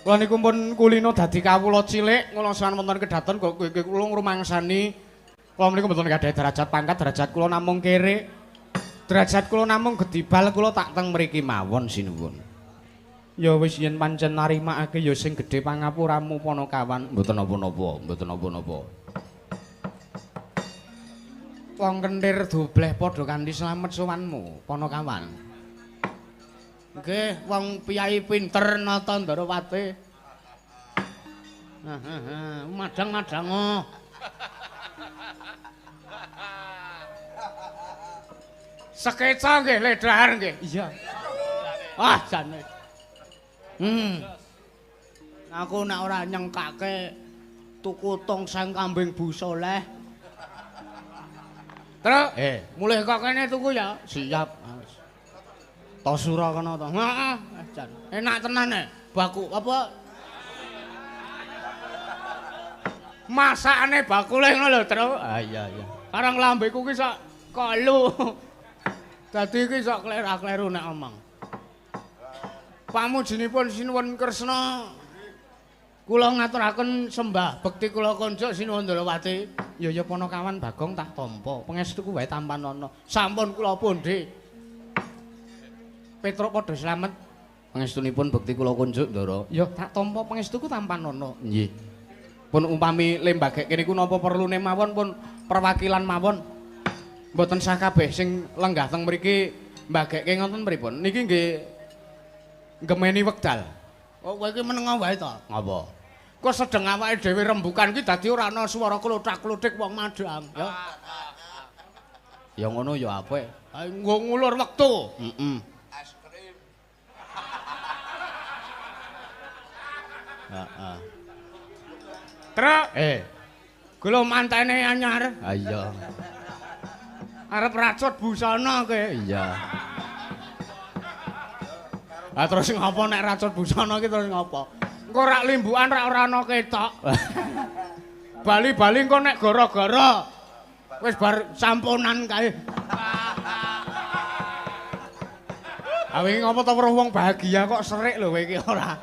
Kula niku pun kulino dadi kawula cilik, kula sowan wonten kedaton kok kula ngrumangsani. Kula menika mboten gadhahi derajat pangkat, derajat kula namung kere. Derajat kula namung gedibal kula tak teng mriki mawon sinuwun. Ya wis yen pancen narimakake ya sing gedhe pangapuramu Panakawan. Mboten napa-napa, mboten napa-napa. Wong kentir dobleh padha kanthi slamet sowanmu Panakawan. Nggih, wong piyai pinter nata Ndarawati. Madang-madang. Sekeca nggih le dhahar nggih. Iya. Wah, jane. Aku nek ora nyengkake tuku tongseng kambing busoleh. Truk, mulih kok kene tuku ya. Siap. Tosura kono to. Heeh, jan. Enak tenan e. Baku apa? Masakane bakule ngono lho, Truk. Ah iya iya. Karang lambeku ki sak kolu. Dadi iki sok kleru-kleru nek omong. Pamujinipun Sinuwun Kresna kula ngaturaken sembah bekti kula konjuk Sinuwun Ndrawati. Ya ya Panakawan Bagong tak tampa. Pangestuku wae tampanana. Sampun kula pundi. Petruk padha slamet. Pangestunipun bekti kula kunjuk Ndara. Ya tak tampa pangestuku tampanana. Nggih. Pun umpami lembageke niku napa perlune mawon pun perwakilan mawon. Mboten sah kabeh sing lenggah teng mriki mbageke ngoten pripun. Niki nggih ngemeni wekdal. Oh kowe iki menengo wae to? Ngapa? Kok sedeng awake dhewe rembukan iki dadi ora ana swara klothak-klothik wong madhang ya. Ya ngono ya apik. Ha nggo ngulur wektu. Heeh.
Es krim.
Heeh. Truk. Gula mantene anyar. Ha iya. Arep racut busana kowe. Iya. Ah terus ngopo nek racut busana iki terus ngopo? Engko rak limbukan rak ora ana ketok. Bali-bali engko nek gara-gara wis bar samponan kae. Ah wingi ngopo to weruh wong bahagia kok serik lho kowe iki ora.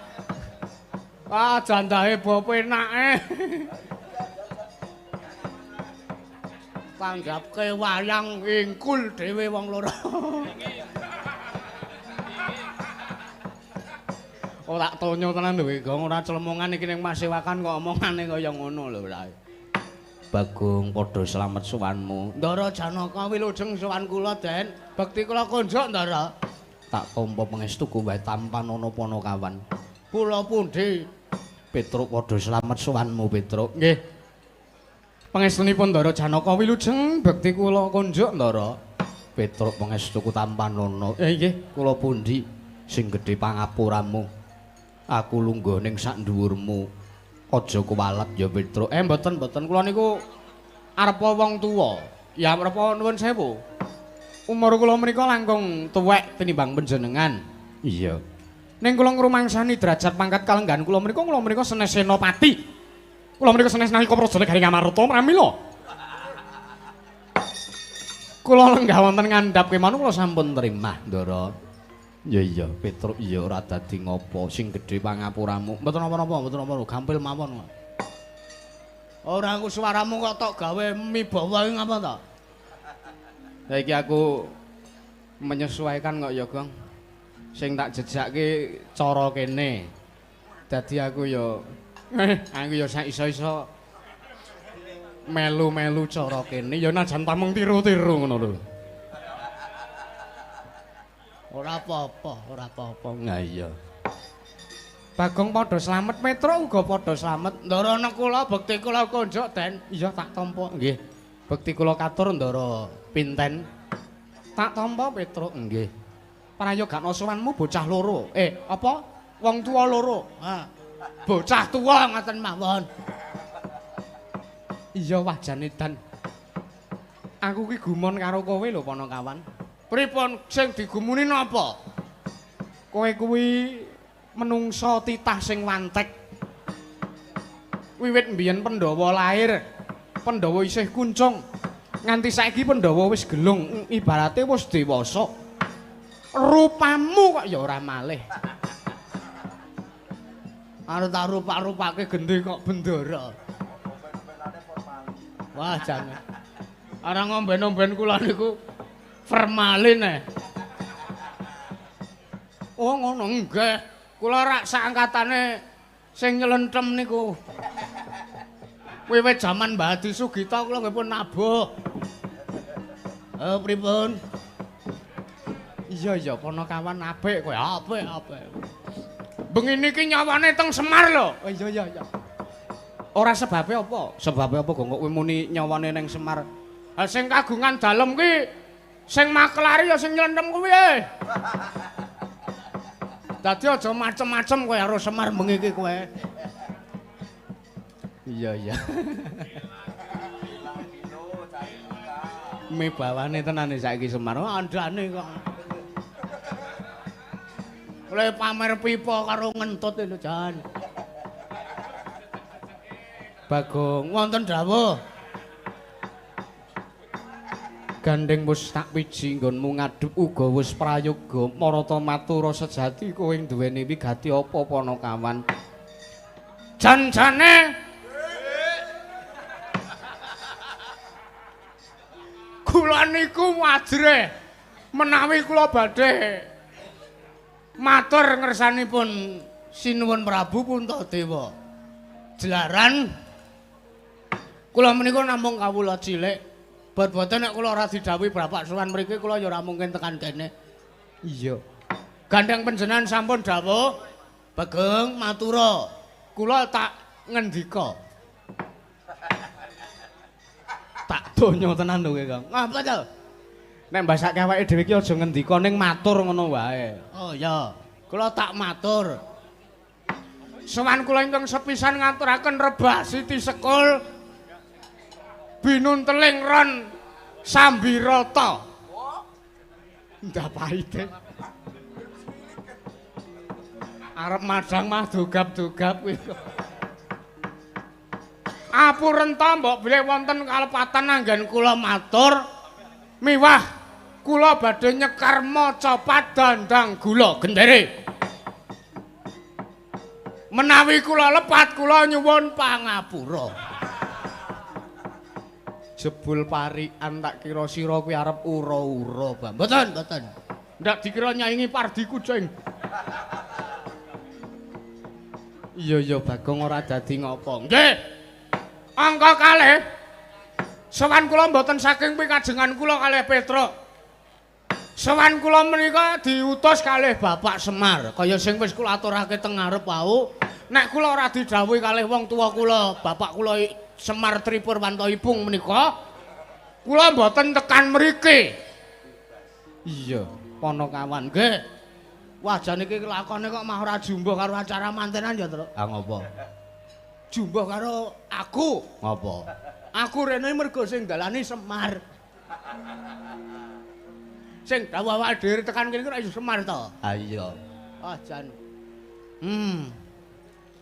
Ah jandahe bo penake. Tanggapke wayang ingkul dhewe wong loro. Ora tonyo tenan lho Gong, ora clemongan iki ning masewakan kok omongane kaya ngono lho ora. Bagong padha slamet sowanmu. Ndara Janaka wilujeng sowan kula, Den. Bekti kula konjuk, Ndara. Tak tampa pangestuku wae tampanana Panakawan. Kula pundi? Petruk padha slamet sowanmu, Petruk. Nggih. Pangestunipun Ndara Janaka wilujeng bekti kula konjuk, Ndara. Petruk pangestuku tampanana. Nggih, kula pundi sing gedhe pangapuramu. Aku lungguh ning sak dhuwurmu. Aja kuwalet ya Petruk. Mboten mboten kula niku arepa wong tuwa. Ya arepa nuwun sewu. Umur kula menika langkung tuwek tinimbang panjenengan. Iya. Ning kula ngrumangsani derajat pangkat kalenggahan kula menika senes senopati. Kula menika senes nalika Praja Negari Ngamarta pramila. Kula lenggah wonten ngandhap kemawon kula sampun trimah, Ndara. Ya iya, Petruk iya ora dadi ngopo, sing gedhe pangapuramu. Mboten napa-napa, mboten napa, gampil mawon. Ora aku suaramu kok tok gawe mibawa iki ngapa to? Lah iki aku menyesuaikan kok ya, Gong. Sing tak jejakke cara kene. Dadi aku ya aku ya sak iso-iso melu-melu cara kene ya najan tamung tiru-tiru ngono lho. Ora apa-apa, ora apa-apa. Nah iya. Bagong padha slamet, Petruk uga padha slamet. Ndara nek kula bekti kula konjuk, Den. Iya tak tampa. Nggih. Bekti kula katur Ndara pinten. Tak tampa Petruk. Nggih. Prayogakna sowanmu bocah loro. Apa? Wong tuwa loro. Ha. Bocah tuwa ngoten mawon. Iya wajane Dan. Aku ki gumun karo kowe lho Panakawan. Pripun sing digumuni napa? Kowe kuwi menungsa titah sing wantek. Wiwit mbiyen Pandhawa lahir, Pandhawa isih kuncung. Nganti saiki Pandhawa wis gelung, ibarate wis dewasa. Rupamu kok ya ora malih. Arep tak rupak-rupake gendhe kok bendara. Wah jangan. Ora ngomben-omben kula niku formalin eh. Oh ngono nggih. Kula rak saangkatane sing nyelentem niku. Wiwit jaman Mbah Adi Sugita kula nggih pun nabuh. Pripun? Iya iya Panakawan apik kowe, apik apik. Bengi niki nyawane teng Semar lho. Oh iya iya iya. Ora sebabe apa? Sebabe apa kok kowe muni nyawane ning Semar? Ha sing kagungan dalem ki sing makelari ya sing nyelentem kuwi. Dadi aja macem-macem kowe karo Semar bengi iki kowe. Iya iya. Mibawane tenan saiki Semar andane kok. Oleh pamer pipa karo ngentut lho jan. Bagong wonten dawuh. Gandeng wis tak piji nggonmu ngadhep uga wis prayoga marata matura sejati kowe duweni wigati apa Panakawan. Jan-jane kula niku wajre menawi kula badhe matur ngersanipun Sinuwun Prabu Puntadewa. Jelaran kula menika namung kawula cilik. Bot-boten nek kula ora didhawuhi bapak sowan mriki kula ya ora mungkin tekan kene. Iya. Gandeng panjenengan sampun dawuh, Bageng matura. Kula tak ngendika. Tak donya tenan lho kowe, Kang. Ngapa to? Nek mbasake awake dhewe iki aja ngendika ning matur ngono wae. Oh iya. Kula tak matur. Sowan kula ingkang sepisan ngaturaken rebah Siti Sekul binunteling ron Sambirata. Ndapaite. Arep madhang mah dogap-dogap kuwi. Apurenta mbok bilih wonten kalepatan anggen kula matur miwah kula badhe nyekar maca padandang gula gendere. Menawi kula lepat kula nyuwun pangapura. Jebul parikan tak kira sira kuwi arep ura-ura, Mbak. Mboten, mboten. Ndak dikira nyaingi Pardi Kucing. Iya iya Bagong ora dadi ngopo. Nggih. Angka kalih. Sowan kula mboten saking pikajengan kula kalih Petruk. Sowan kula menika diutus kalih Bapak Semar. Kaya sing wis kula aturake teng ngarep wau, nek kula ora didhawuhi kalih wong tuwa kula, bapak kula Semar Tripurwanto Ipung menika, kula mboten tekan mriki. Iya, Panakawan nggih. Wah, jan iki lakone kok mah ora jumbuh karo acara mantenan ya, Truk. Ha ngopo? Jumbuh karo aku. Ngopo? Aku rene mergo sing dalani Semar. Sing dawuh awake dhewe tekan kene iki ora iso Semar to. Ha iya. Ah jan.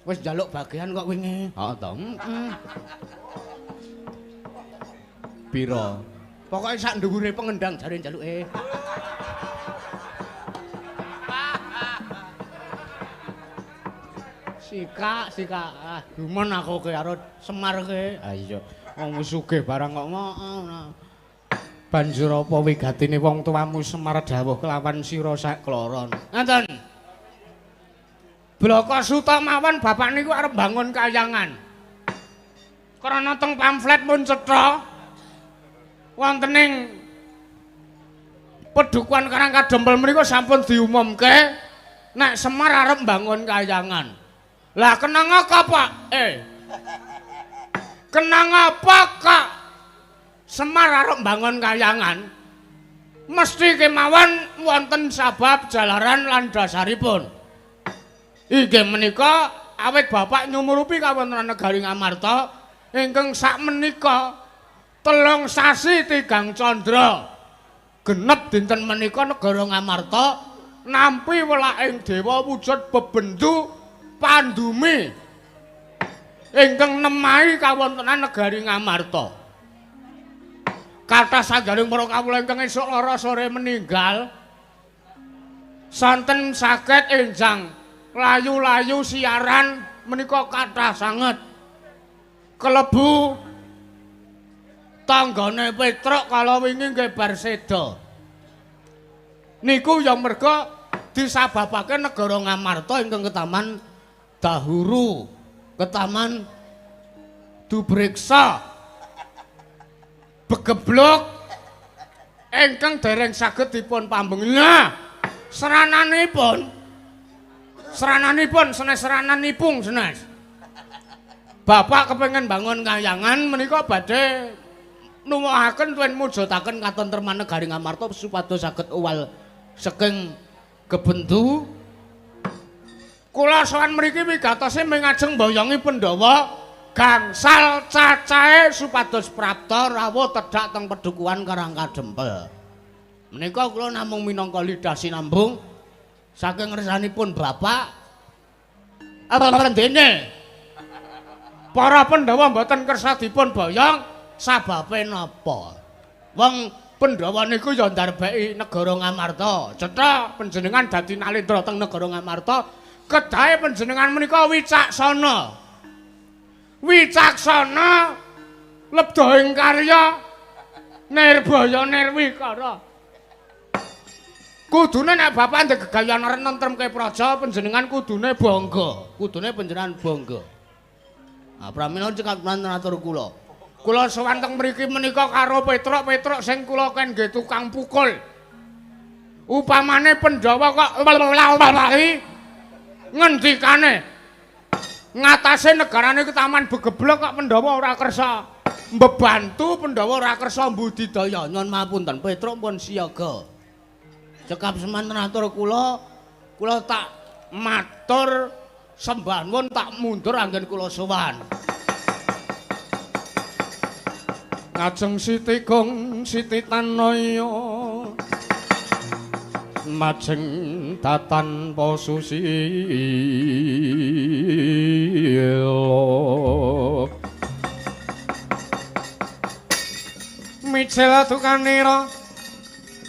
Wis njaluk bagian kok wingi.
Heeh to. Pira?
Pokoke sak dhuwure pengendang jare njaluke. Sikak, sikak. Ah, gumun aku ke karo Semar ke.
Ah iya, wong sugih barang kok ngono. Banjur apa wigatine wong tuamu Semar dawuh kelawan sira sakloron?
Ngoten. Bloko Suta mawon bapak niku arep bangun kayangan. Krana teng pamflet pun cetha wonten ing Pedukuhan Karang Kadempel mriku sampun diumumke nek Semar arep bangun kayangan. Lah kenang apa, Pak? Kenang apa kok Semar arep bangun kayangan? Mesti kemawon wonten sabab jalaran lan dasaripun. Inggih menika awit bapak nyumurupi kawontenan negari Ngamarta ingkang sakmenika 3 sasi 3 candra genep dinten menika negara Ngamarta nampi welaking dewa wujud bebendu pandumi ingkang nemahi kawontenan negari Ngamarta. Kathah sanggaring para kawula ingkang esuk lara sore meninggal santen saged enjang layu-layu siaran menika kathah sanget. Kelebu tanggane Petruk kala wingi nggih bar seda. Niku ya merga disababake negara Ngamarta ingkang ketaman dahuru, ketaman dubriksa begeblok ingkang dereng saged dipun pambengi. Nah, serananipun senes serananipun senes. Bapak kepengin bangun kayangan menika badhe nuwuhaken tuwin mujudaken katentreman negari Ngamarta supados saged uwal saking gebendu. Kula sowan mriki wigatose mingajeng mboyongi Pandhawa gangsal cacahe supados prapta rawuh tedhak teng Pedukuhan Karang Kadempel. Menika kula namung minangka lidah sinambung saking ngersanipun bapak. Apa dene? Para Pandhawa mboten kersa dipun boyong sababe napa? Wong Pandhawa niku ya ndarbeki negara Ngamarta. Cetha panjenengan dadi nalendra teng negara Ngamarta, kedahe panjenengan menika wicaksana. Wicaksana lebda ing karya nirbaya nirwikara. Kudune nek bapak ndek gegayan arep nentremke praja panjenengan kudune bangga. Kudune panjenengan bangga. Nah, pramila cekap atur kula. Kula sowan teng mriki menika karo Petruk-Petruk sing kula ken nggih tukang pukul. Upamane Pandhawa kok ngendikane ngatasé negarane ketaman begeblok kok Pandhawa ora kersa mbebantu, Pandhawa ora kersa mbudidaya. Nyuwun mapunten, Petruk pun siaga. Cekap semanten atur kula, kula tak matur sembah nuwun tak mundur anggen kula sowan.
Ngajeng Siti Gong Siti Tanaya majeng datan posusila mijil tukanira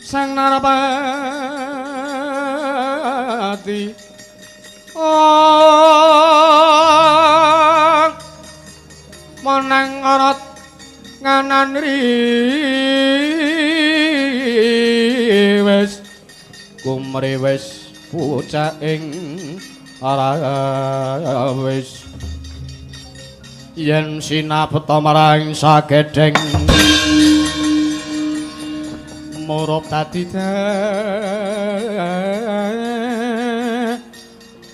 sang narapati menang arat nganan riwes kumriwes pucaking arawis yen sinabeta marang sagedheng murup dadi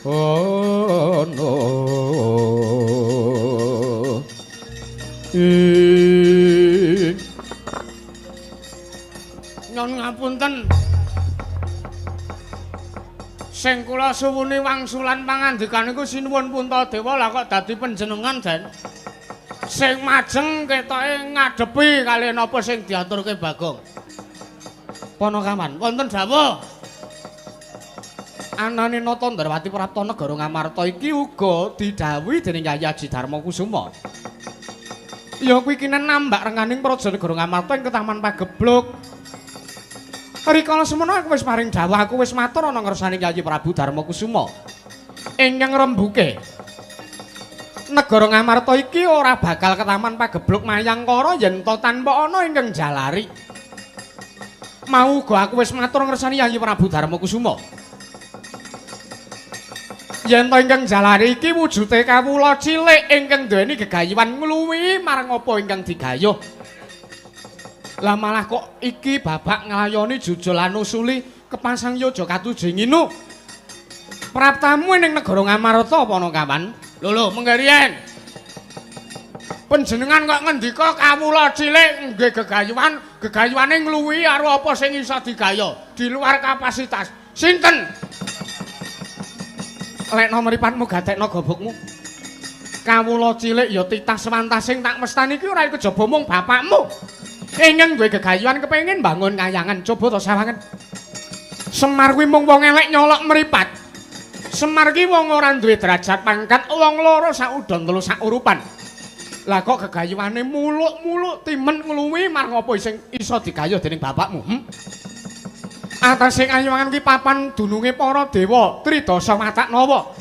ono.
Nyun ngapunten. Sing kula suwuni wangsulan pangandikan niku sinuwun Puntadewa lah kok dadi panjenengan, Den. Sing majeng ketoke ngadepi kaliyan apa sing diaturke Bagong. Ponokawan, wonten dawuh.
Anane Nata Ndrawati prapta negara Ngamarta iki uga didhawuhi dening Yayi Aji Darma Kusuma. Ya kuwi kinen nambak renganing praja negara Ngamarta ing Ketaman Pagebluk. Rikala semono aku wis paring dawuh, aku wis matur ana ngersane Yayi Prabu Darma Kusuma. Ingkang rembuke negara Ngamarta iki ora bakal ketaman pagebluk mayangkara yen ta tanpa ana ingkang jalari. Mau uga aku wis matur ngersani Yayi Prabu Darma Kusuma. Yen ta ingkang jalari iki wujude kawula cilik ingkang duweni gegayuhan ngluwihi marang apa ingkang digayuh. Lah malah kok iki babak nglayoni jujul lan usuli kepasang yoja katuju nginu. Praptamu ning negara Ngamarta apa ana kawan? Lho lho, menggeriyen. Panjenengan kok ngendika kawula cilik nggih gegayuhan, gegayuhane ngluwihi karo apa sing iso digayuh, di luar kapasitas. Sinten? Lekno mripatmu gatekno gobokmu. Kawula cilik ya titah sewantasing tak mestani iki ora kejaba mung bapakmu. Ingkang duwe gegayuhan kepengin bangun kayangan, coba to sawangen. Semar kuwi mung wong elek nyolok mripat. Semar ki wong ora duwe derajat pangkat, wong loro sak udon telu sak urupan. Lah kok gegayuhane muluk-muluk timen ngluwihi marang apa sing iso digayuh dening bapakmu? Atase kayangan ki papan dununge para dewa, Tridasa Watak Nawa.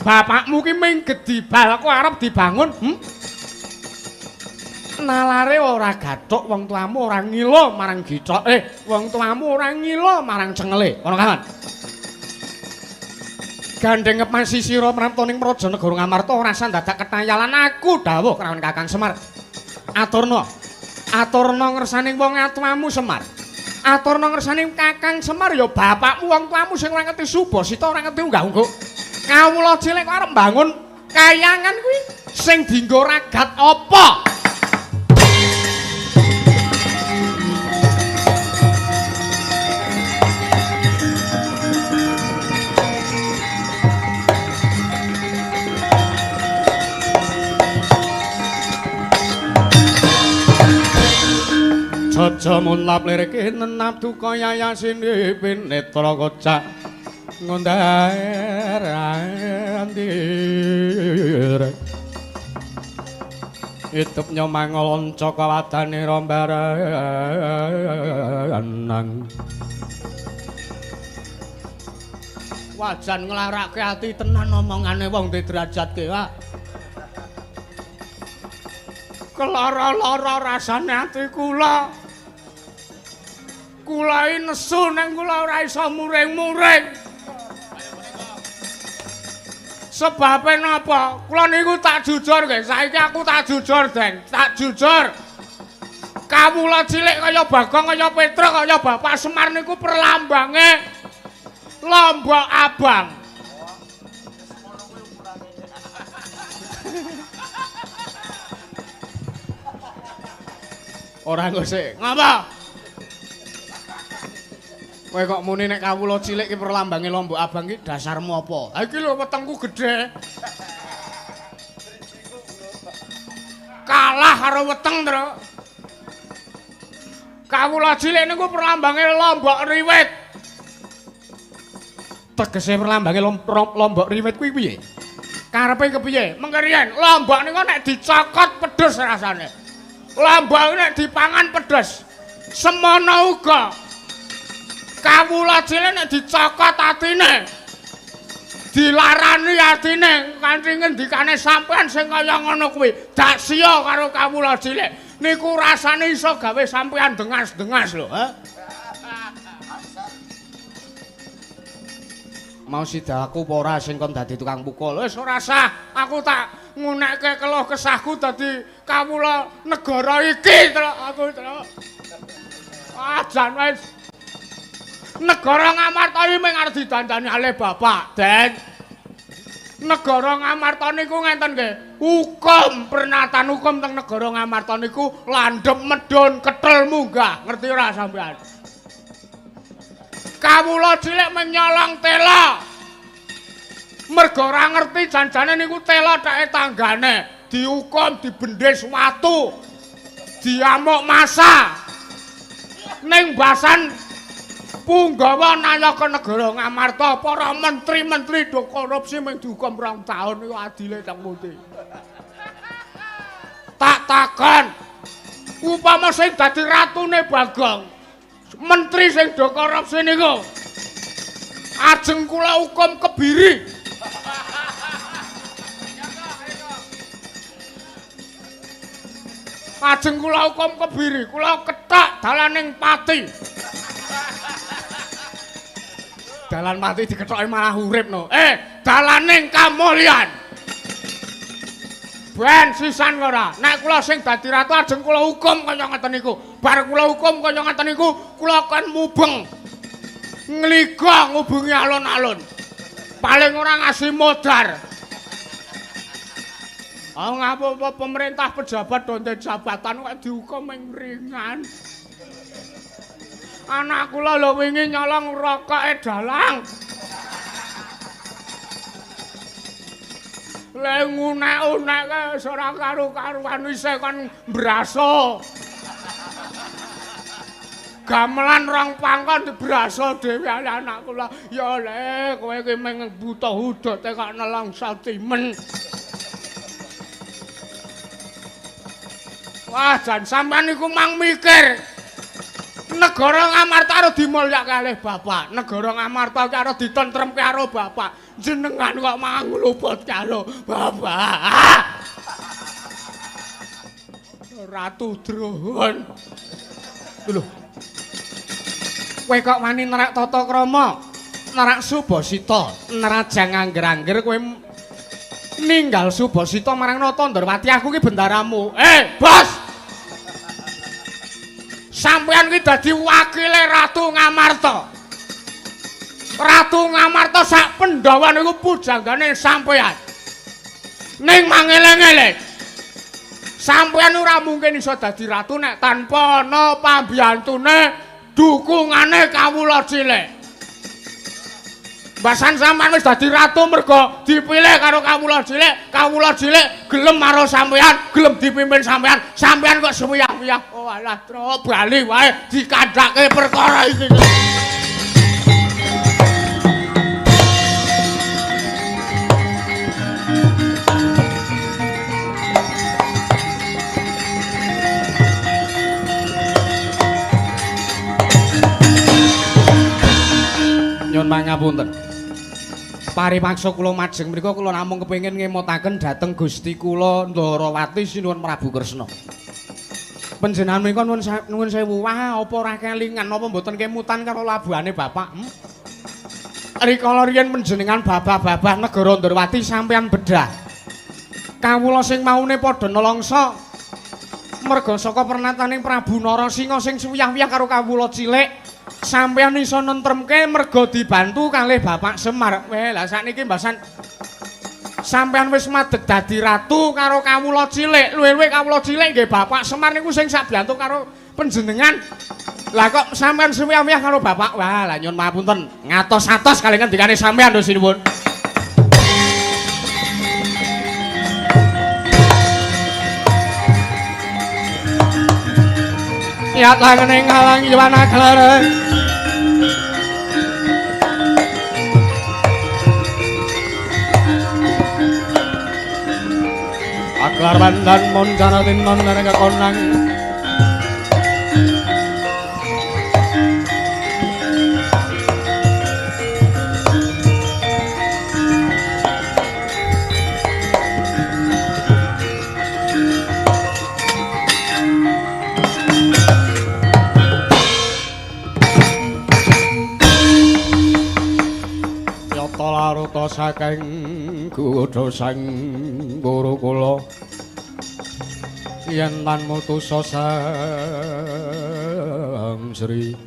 Bapakmu ki ming gedibal kok arep dibangun, Nalare ora gathuk wong tuamu ora ngila marang githoke, wong tuamu ora ngila marang cengele. Ana kawan? Gandeng ngepasi sira prapta ning praja negara Ngamarta ora sandadak ketayalan aku dawuh kelawan Kakang Semar. Aturna. Aturna ngersane wong atuamu Semar. Aturna ngersane Kakang Semar ya bapakmu wong tuamu sing ora ngerti subasita ora ngerti unggah-ungguh. Kawula cilik kok arep mbangun kayangan kuwi sing dienggo ragat apa? Aja munlap lirike nenap duka yayasin pinetra kocak ngundar andir. Itup nyomangolonca kawadane rombaranang. Wajan nglarake ati tenan omongane wong diderajatke, Pak. Kelara-lara rasane ati kula. Kula iki nesu nang kula ora iso muring-muring. Sebabe napa? Kula niku tak jujur nggih. Saiki aku tak jujur, Den. Tak jujur. Kawula cilik kaya Bagong, kaya Petruk, kaya Bapak Semar niku perlambange Lombok Abang. Ora ngosik. Ngapa? Kowe kok muni nek kawula cilik ki perlambange Lombok Abang ki dasarmu apa? Ha iki lho wetengku gedhe. Kalah karo weteng, Tru. Kawula cilik niku perlambange Lombok Riwit. Tegese perlambange Lombok Riwit kuwi piye? Karepe kepiye? Mengkeriyen, lombok niku nek dicokot pedes rasane. Lombok nek dipangan pedes. Semono uga. Kawula cilik nek dicokot atine, dilarani atine kanthi ngendikane sampean sing kaya ngono kuwi, dak siya karo kawula cilik. Niku rasane iso gawe sampean dengas-dengas lho, ha? Mau sida aku apa ora sing kon dadi tukang pukul? Wis ora sah, aku tak ngunekke keluh kesahku dadi kawula negara iki, Truk. Aku, Truk. Ah, jan wis. Negara Ngamarta iki mung arep didandani ale bapak, Den. Negara Ngamarta niku ngenten nggih. Hukum pernatan hukum teng negara Ngamarta niku landhep medhun ketel munggah. Ngerti ora sampean? Kawula cilik menyolong tela. Mergo ora ngerti janjane niku tela theke tanggane. Dihukum dibendhes watu. Diamuk masa. Ning basan
Punggawa nayaka negara Ngamarta, para menteri-menteri do korupsi mung dihukum 2 taun iku adile teng pundi? Tak takon. Upama sing dadi ratune Bagong, menteri sing do korupsi niku ajeng kula hukum kebiri. Ajeng kula hukum kebiri, kula kethak dalaning pati. Dalan mati dikethoki malah urip no. Dalaning kamulyan. Ben sisan ora. Nek kula sing dadi ratu ajeng kula hukum kaya ngeten niku. Bar kula hukum kaya ngeten niku, kula kon mubeng. Ngliga ngubengi alun-alun. Paling ora ngasih modar. Ah ngapa pemerintah pejabat donte jabatan kok dihukum ing ringan. Anak kula lho wingi nyolong rokoke dalang. Le ngunek-unekke wis ora karu-karuan isih kon mbraso. Gamelan rong pangkon dibraso dhewe anak kula. Ya le kowe iki mung buta hudote kok nelongso timen. Wah, jan sampean iku mang mikir. Negara Ngamarta arep dimulyake kalih bapak. Negara Ngamarta ki arep ditentremke karo bapak. Jenengan kok mang ngluput karo bapak. Ratu Drohon. Lho. Kowe kok wani nerak tata krama, nerak Subasita, nerajang angger-angger kowe ninggal Subasita marang Nata Ndorowati, aku ki bendaramu. Bos. Sampeyan ki dadi wakile Ratu Ngamarta. Ratu Ngamarta sak Pandhawan iku pujanggane sampeyan. Ning mangeleng-eleng. Sampeyan ora mungkin iso dadi ratu nek tanpa ana pambiyantune dukungane kawula cilik. Mbasan sampeyan wis dadi ratu mergo dipilih karo kawula cilik gelem karo sampeyan, gelem dipimpin sampeyan, sampeyan kok suwiyah-wiyah. Oh alah, tro bali wae dikandhake perkara iki.
Nyun mangapunten. Paripaksa kula majeng mriku kula namung kepengin ngemotaken dhateng Gusti kula Ndorowati Sinuwun Prabu Kresna. Panjenengan menika nuwun sewu. Wah, apa ora kelingan apa mboten kemutan karo labuhane bapak? Rikala riyen panjenengan babah-babah negara Ndorowati sampeyan bedah. Kawula sing maune padha nelongso merga saka pernataning Prabu Narasinga sing suwiyah-wiyah karo kawula cilik. Sampeyan iso nentremke merga dibantu kalih Bapak Semar. Weh, lah sakniki mbasan sampeyan wis madeg dadi ratu karo kawula cilik. Luwih-luwih kawula cilik nggih Bapak Semar niku sing sabiyantu karo panjenengan. Lah kok sampeyan suwiyah-wiyah karo Bapak? Wah, lah nyun mapunten. Ngatos-atos kalih ngendikane sampeyan lho sinuwun. Ya tangene ngalang yuwana klara. Aklar bandan moncana tinon neraka konang. Laruta saking kutha sang Gurukula yen tan mutusa sang Sri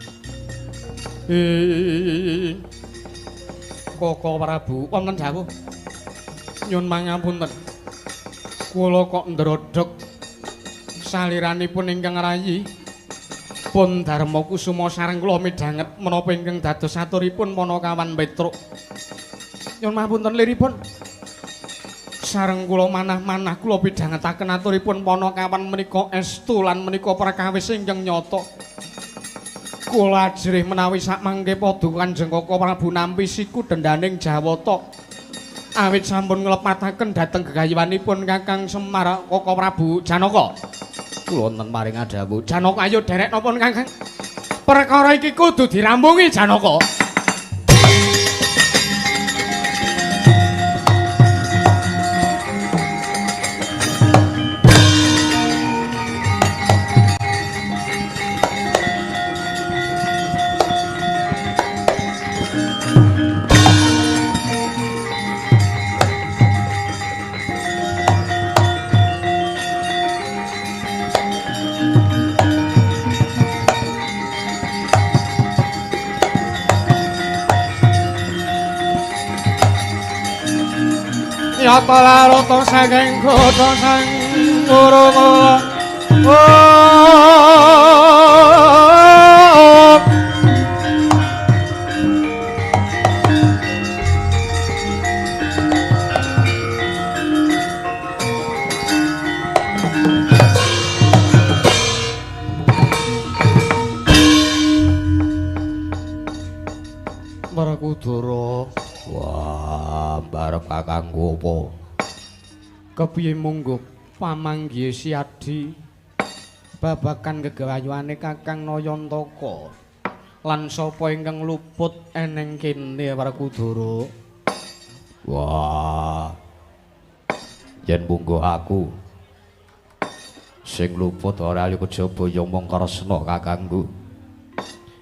Koko Prabu wonten dawuh nyun mangapunten kula kok ndrodhog saliranipun ingkang rayi pun Darma Kusuma sareng kula midhanget menapa ingkang dados aturipun Panakawan Petruk. Nyun mapunten liripun sareng kula manah-manah kula pidhangetaken aturipun Panakawan menika estu lan menika perkawis ingkang nyata.
Kula ajrih menawi sakmangke padha Kanjeng Kaka Prabu nampi siku dendaning Jawata. Awit sampun nglepataken dhateng gegayuhanipun Kakang Semar Kaka Prabu Janaka. Kula wonten paring adhawuh. Janaka ayo derek napa Kakang? Perkara iki kudu dirampungi Janaka. Yata larata saking kutha sang Gurukula. Werkudara.
Wah, barep kakangku apa?
Kepiye mungguh pamanggihe Siadi babagan gegayuhane Kakang Nayantaka lan sapa ingkang luput eneng kene Werkudara?
Wah. Yen mungguh aku sing luput ora ali kejaba ya mung Kresna kakangku.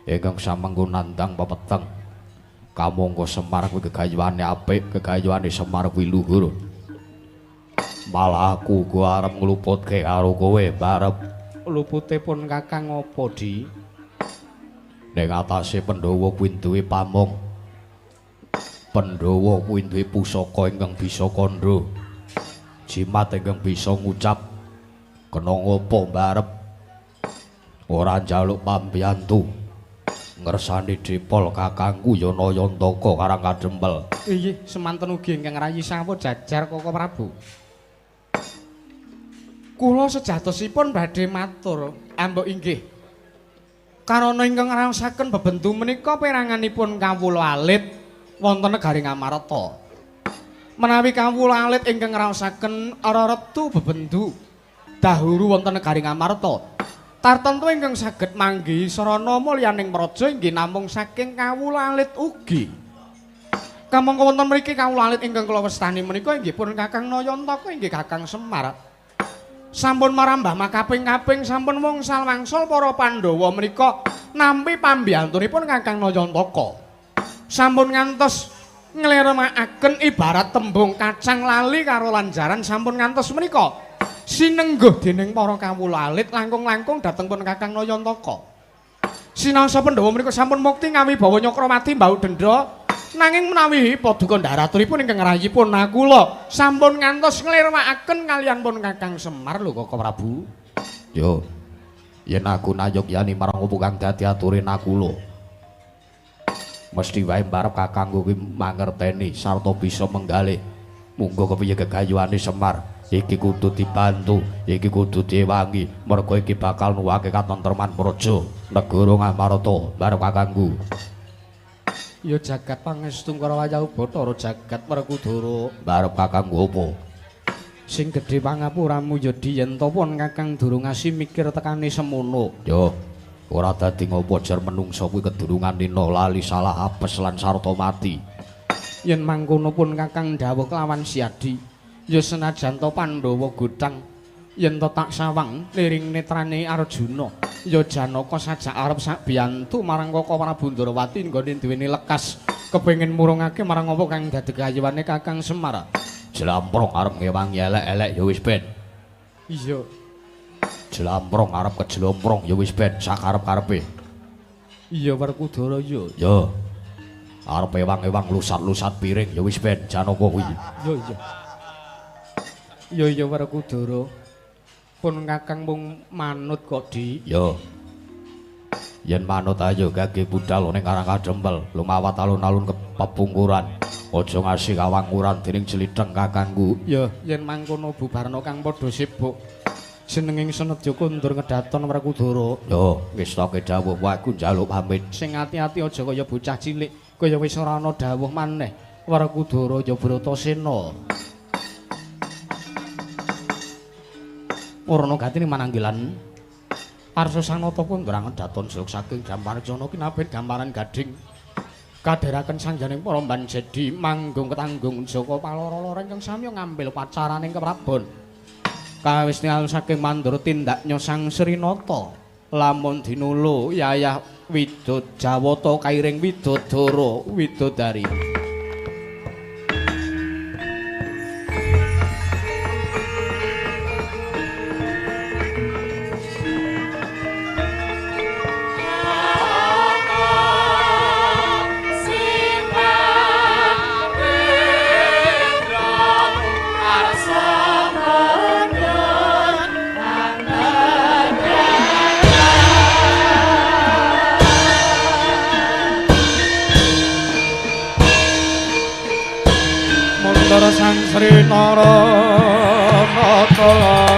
Ingkang samengko nandang pepeteng. Kamangka Semar kuwi gegayuhane apik, gegayuhane Semar kuwi luhur. Malah aku uga arep ngluputke karo kowe barep.
Lupute pun Kakang apa, Di?
Ning atase Pandhawa kuwi duwe pamong. Pandhawa kuwi duwe pusaka ingkang bisa kandha. Jimat ingkang bisa ngucap. Kena ngopo barep? Ora njaluk pambiyantu. Ngersani dipol kakangku ya Nayantaka Karang Kadempel.
Inggih, semanten ugi ingkang rayi sawuh jajar Kaka Prabu. Kula sejatosipun badhe matur, ambok inggih. Karana ingkang ngraosaken bebendu menika peranganipun kawula alit wonten negari Ngamarta. Menawi kawula alit ingkang ngraosaken reretu bebendu dahuru wonten negari Ngamarta, tartemtu ingkang saged manggihi sarana mulyaning praja inggih namung saking kawula alit ugi. Kamangka wonten mriki kawula alit ingkang kula wastani menika inggih pun Kakang Nayantaka inggih Kakang Semar. Sampun marambah makaping-kaping sampun wongsal-wangsal para Pandhawa menika nampi pambiyantunipun Kakang Nayantaka. Sampun ngantos ngleremakaken ibarat tembung kacang lali karo lanjaran sampun ngantos menika sinengguh dening para kawula alit langkung-langkung dhateng pun Kakang Nayantaka. Sinaosa Pandhawa menika sampun mukti ngawibawa Nyakrawati mbau dendha, nanging menawi paduka ndharaturipun ingkang ngrayipun Nakula sampun ngantos nglirwakaken kaliyan pun Kakang Semar lho Kaka Prabu.
Yo, yen aku nayogyani marang opo kang dadi ature Nakula, mesti wae mbarep kakangku kuwi mangerteni sarta bisa menggalih. Munggo kepiye gegayuhane Semar iki kudu dibantu, iki kudu diewangi, merga iki bakal nuwake katentreman praja negara Ngamarta barep kakangku.
Ya jagat pangestu Kurawa Bathara jagat Werkudara
barep kakangku apa?
Sing gedhe pangapuramu ya Di yen to pun Kakang durung ngasih mikir tekane semono.
Yo, ora dadi ngopo jar menungsa kuwi kedurungan nina lali salah apes lan sarta mati.
Yen mangkono pun Kakang dhawuh kelawan Siadi, ya senajan to Pandhawa godhang yen to tak sawang liring netrane Arjuna, ya Janaka sajak arep sakbiyantu marang Kaka Prabu Ndrawati nggone duweni lekas kepengin murungake marang apa kang dadi gayuhane Kakang Semar.
Jlamprong arep ngewangi elek-elek ya wis ben.
Iya.
Jlamprong arep kejlomprong ya wis ben sakarep-karepe.
Iya Werkudara ya.
Ya. Arep ewang-ewang lusat-lusat piring ya wis ben Janaka kuwi.
Ya iya. Ya iya Werkudara. Pun Kakang mung manut kok Di.
Ya. Yen manut ayo gage budal ning Karang Kadempel, lumawat alun-alun kepepungkuran. Aja ngasih kawangkuran dening jlitheng kakangku.
Ya, yen mangkono bubarna kang padha sibuk.
Jenenging senedya kondur ngedaton Werkudara. Yo, ngestake dawuh aku njaluk pamit. Sing ati-ati aja kaya bocah cilik, kaya wis ora ana dawuh maneh. Werkudara ya Bratasena. Purna gatine mananggilan Arsa Sanata kondur ngedaton jeluk saking Gamparjana kinabet gamparan gading. Kadheraken sanjaning para mbanjedi manggung ketanggung jaka palora-lora ingkang sami ngambil pacaraning keprabon. Kawis tingal saking mandura tindaknya Sang Srinata lamun dinulu yayah Widodjawata kairing Widodara Widodari. Sang Sri Nara Nata.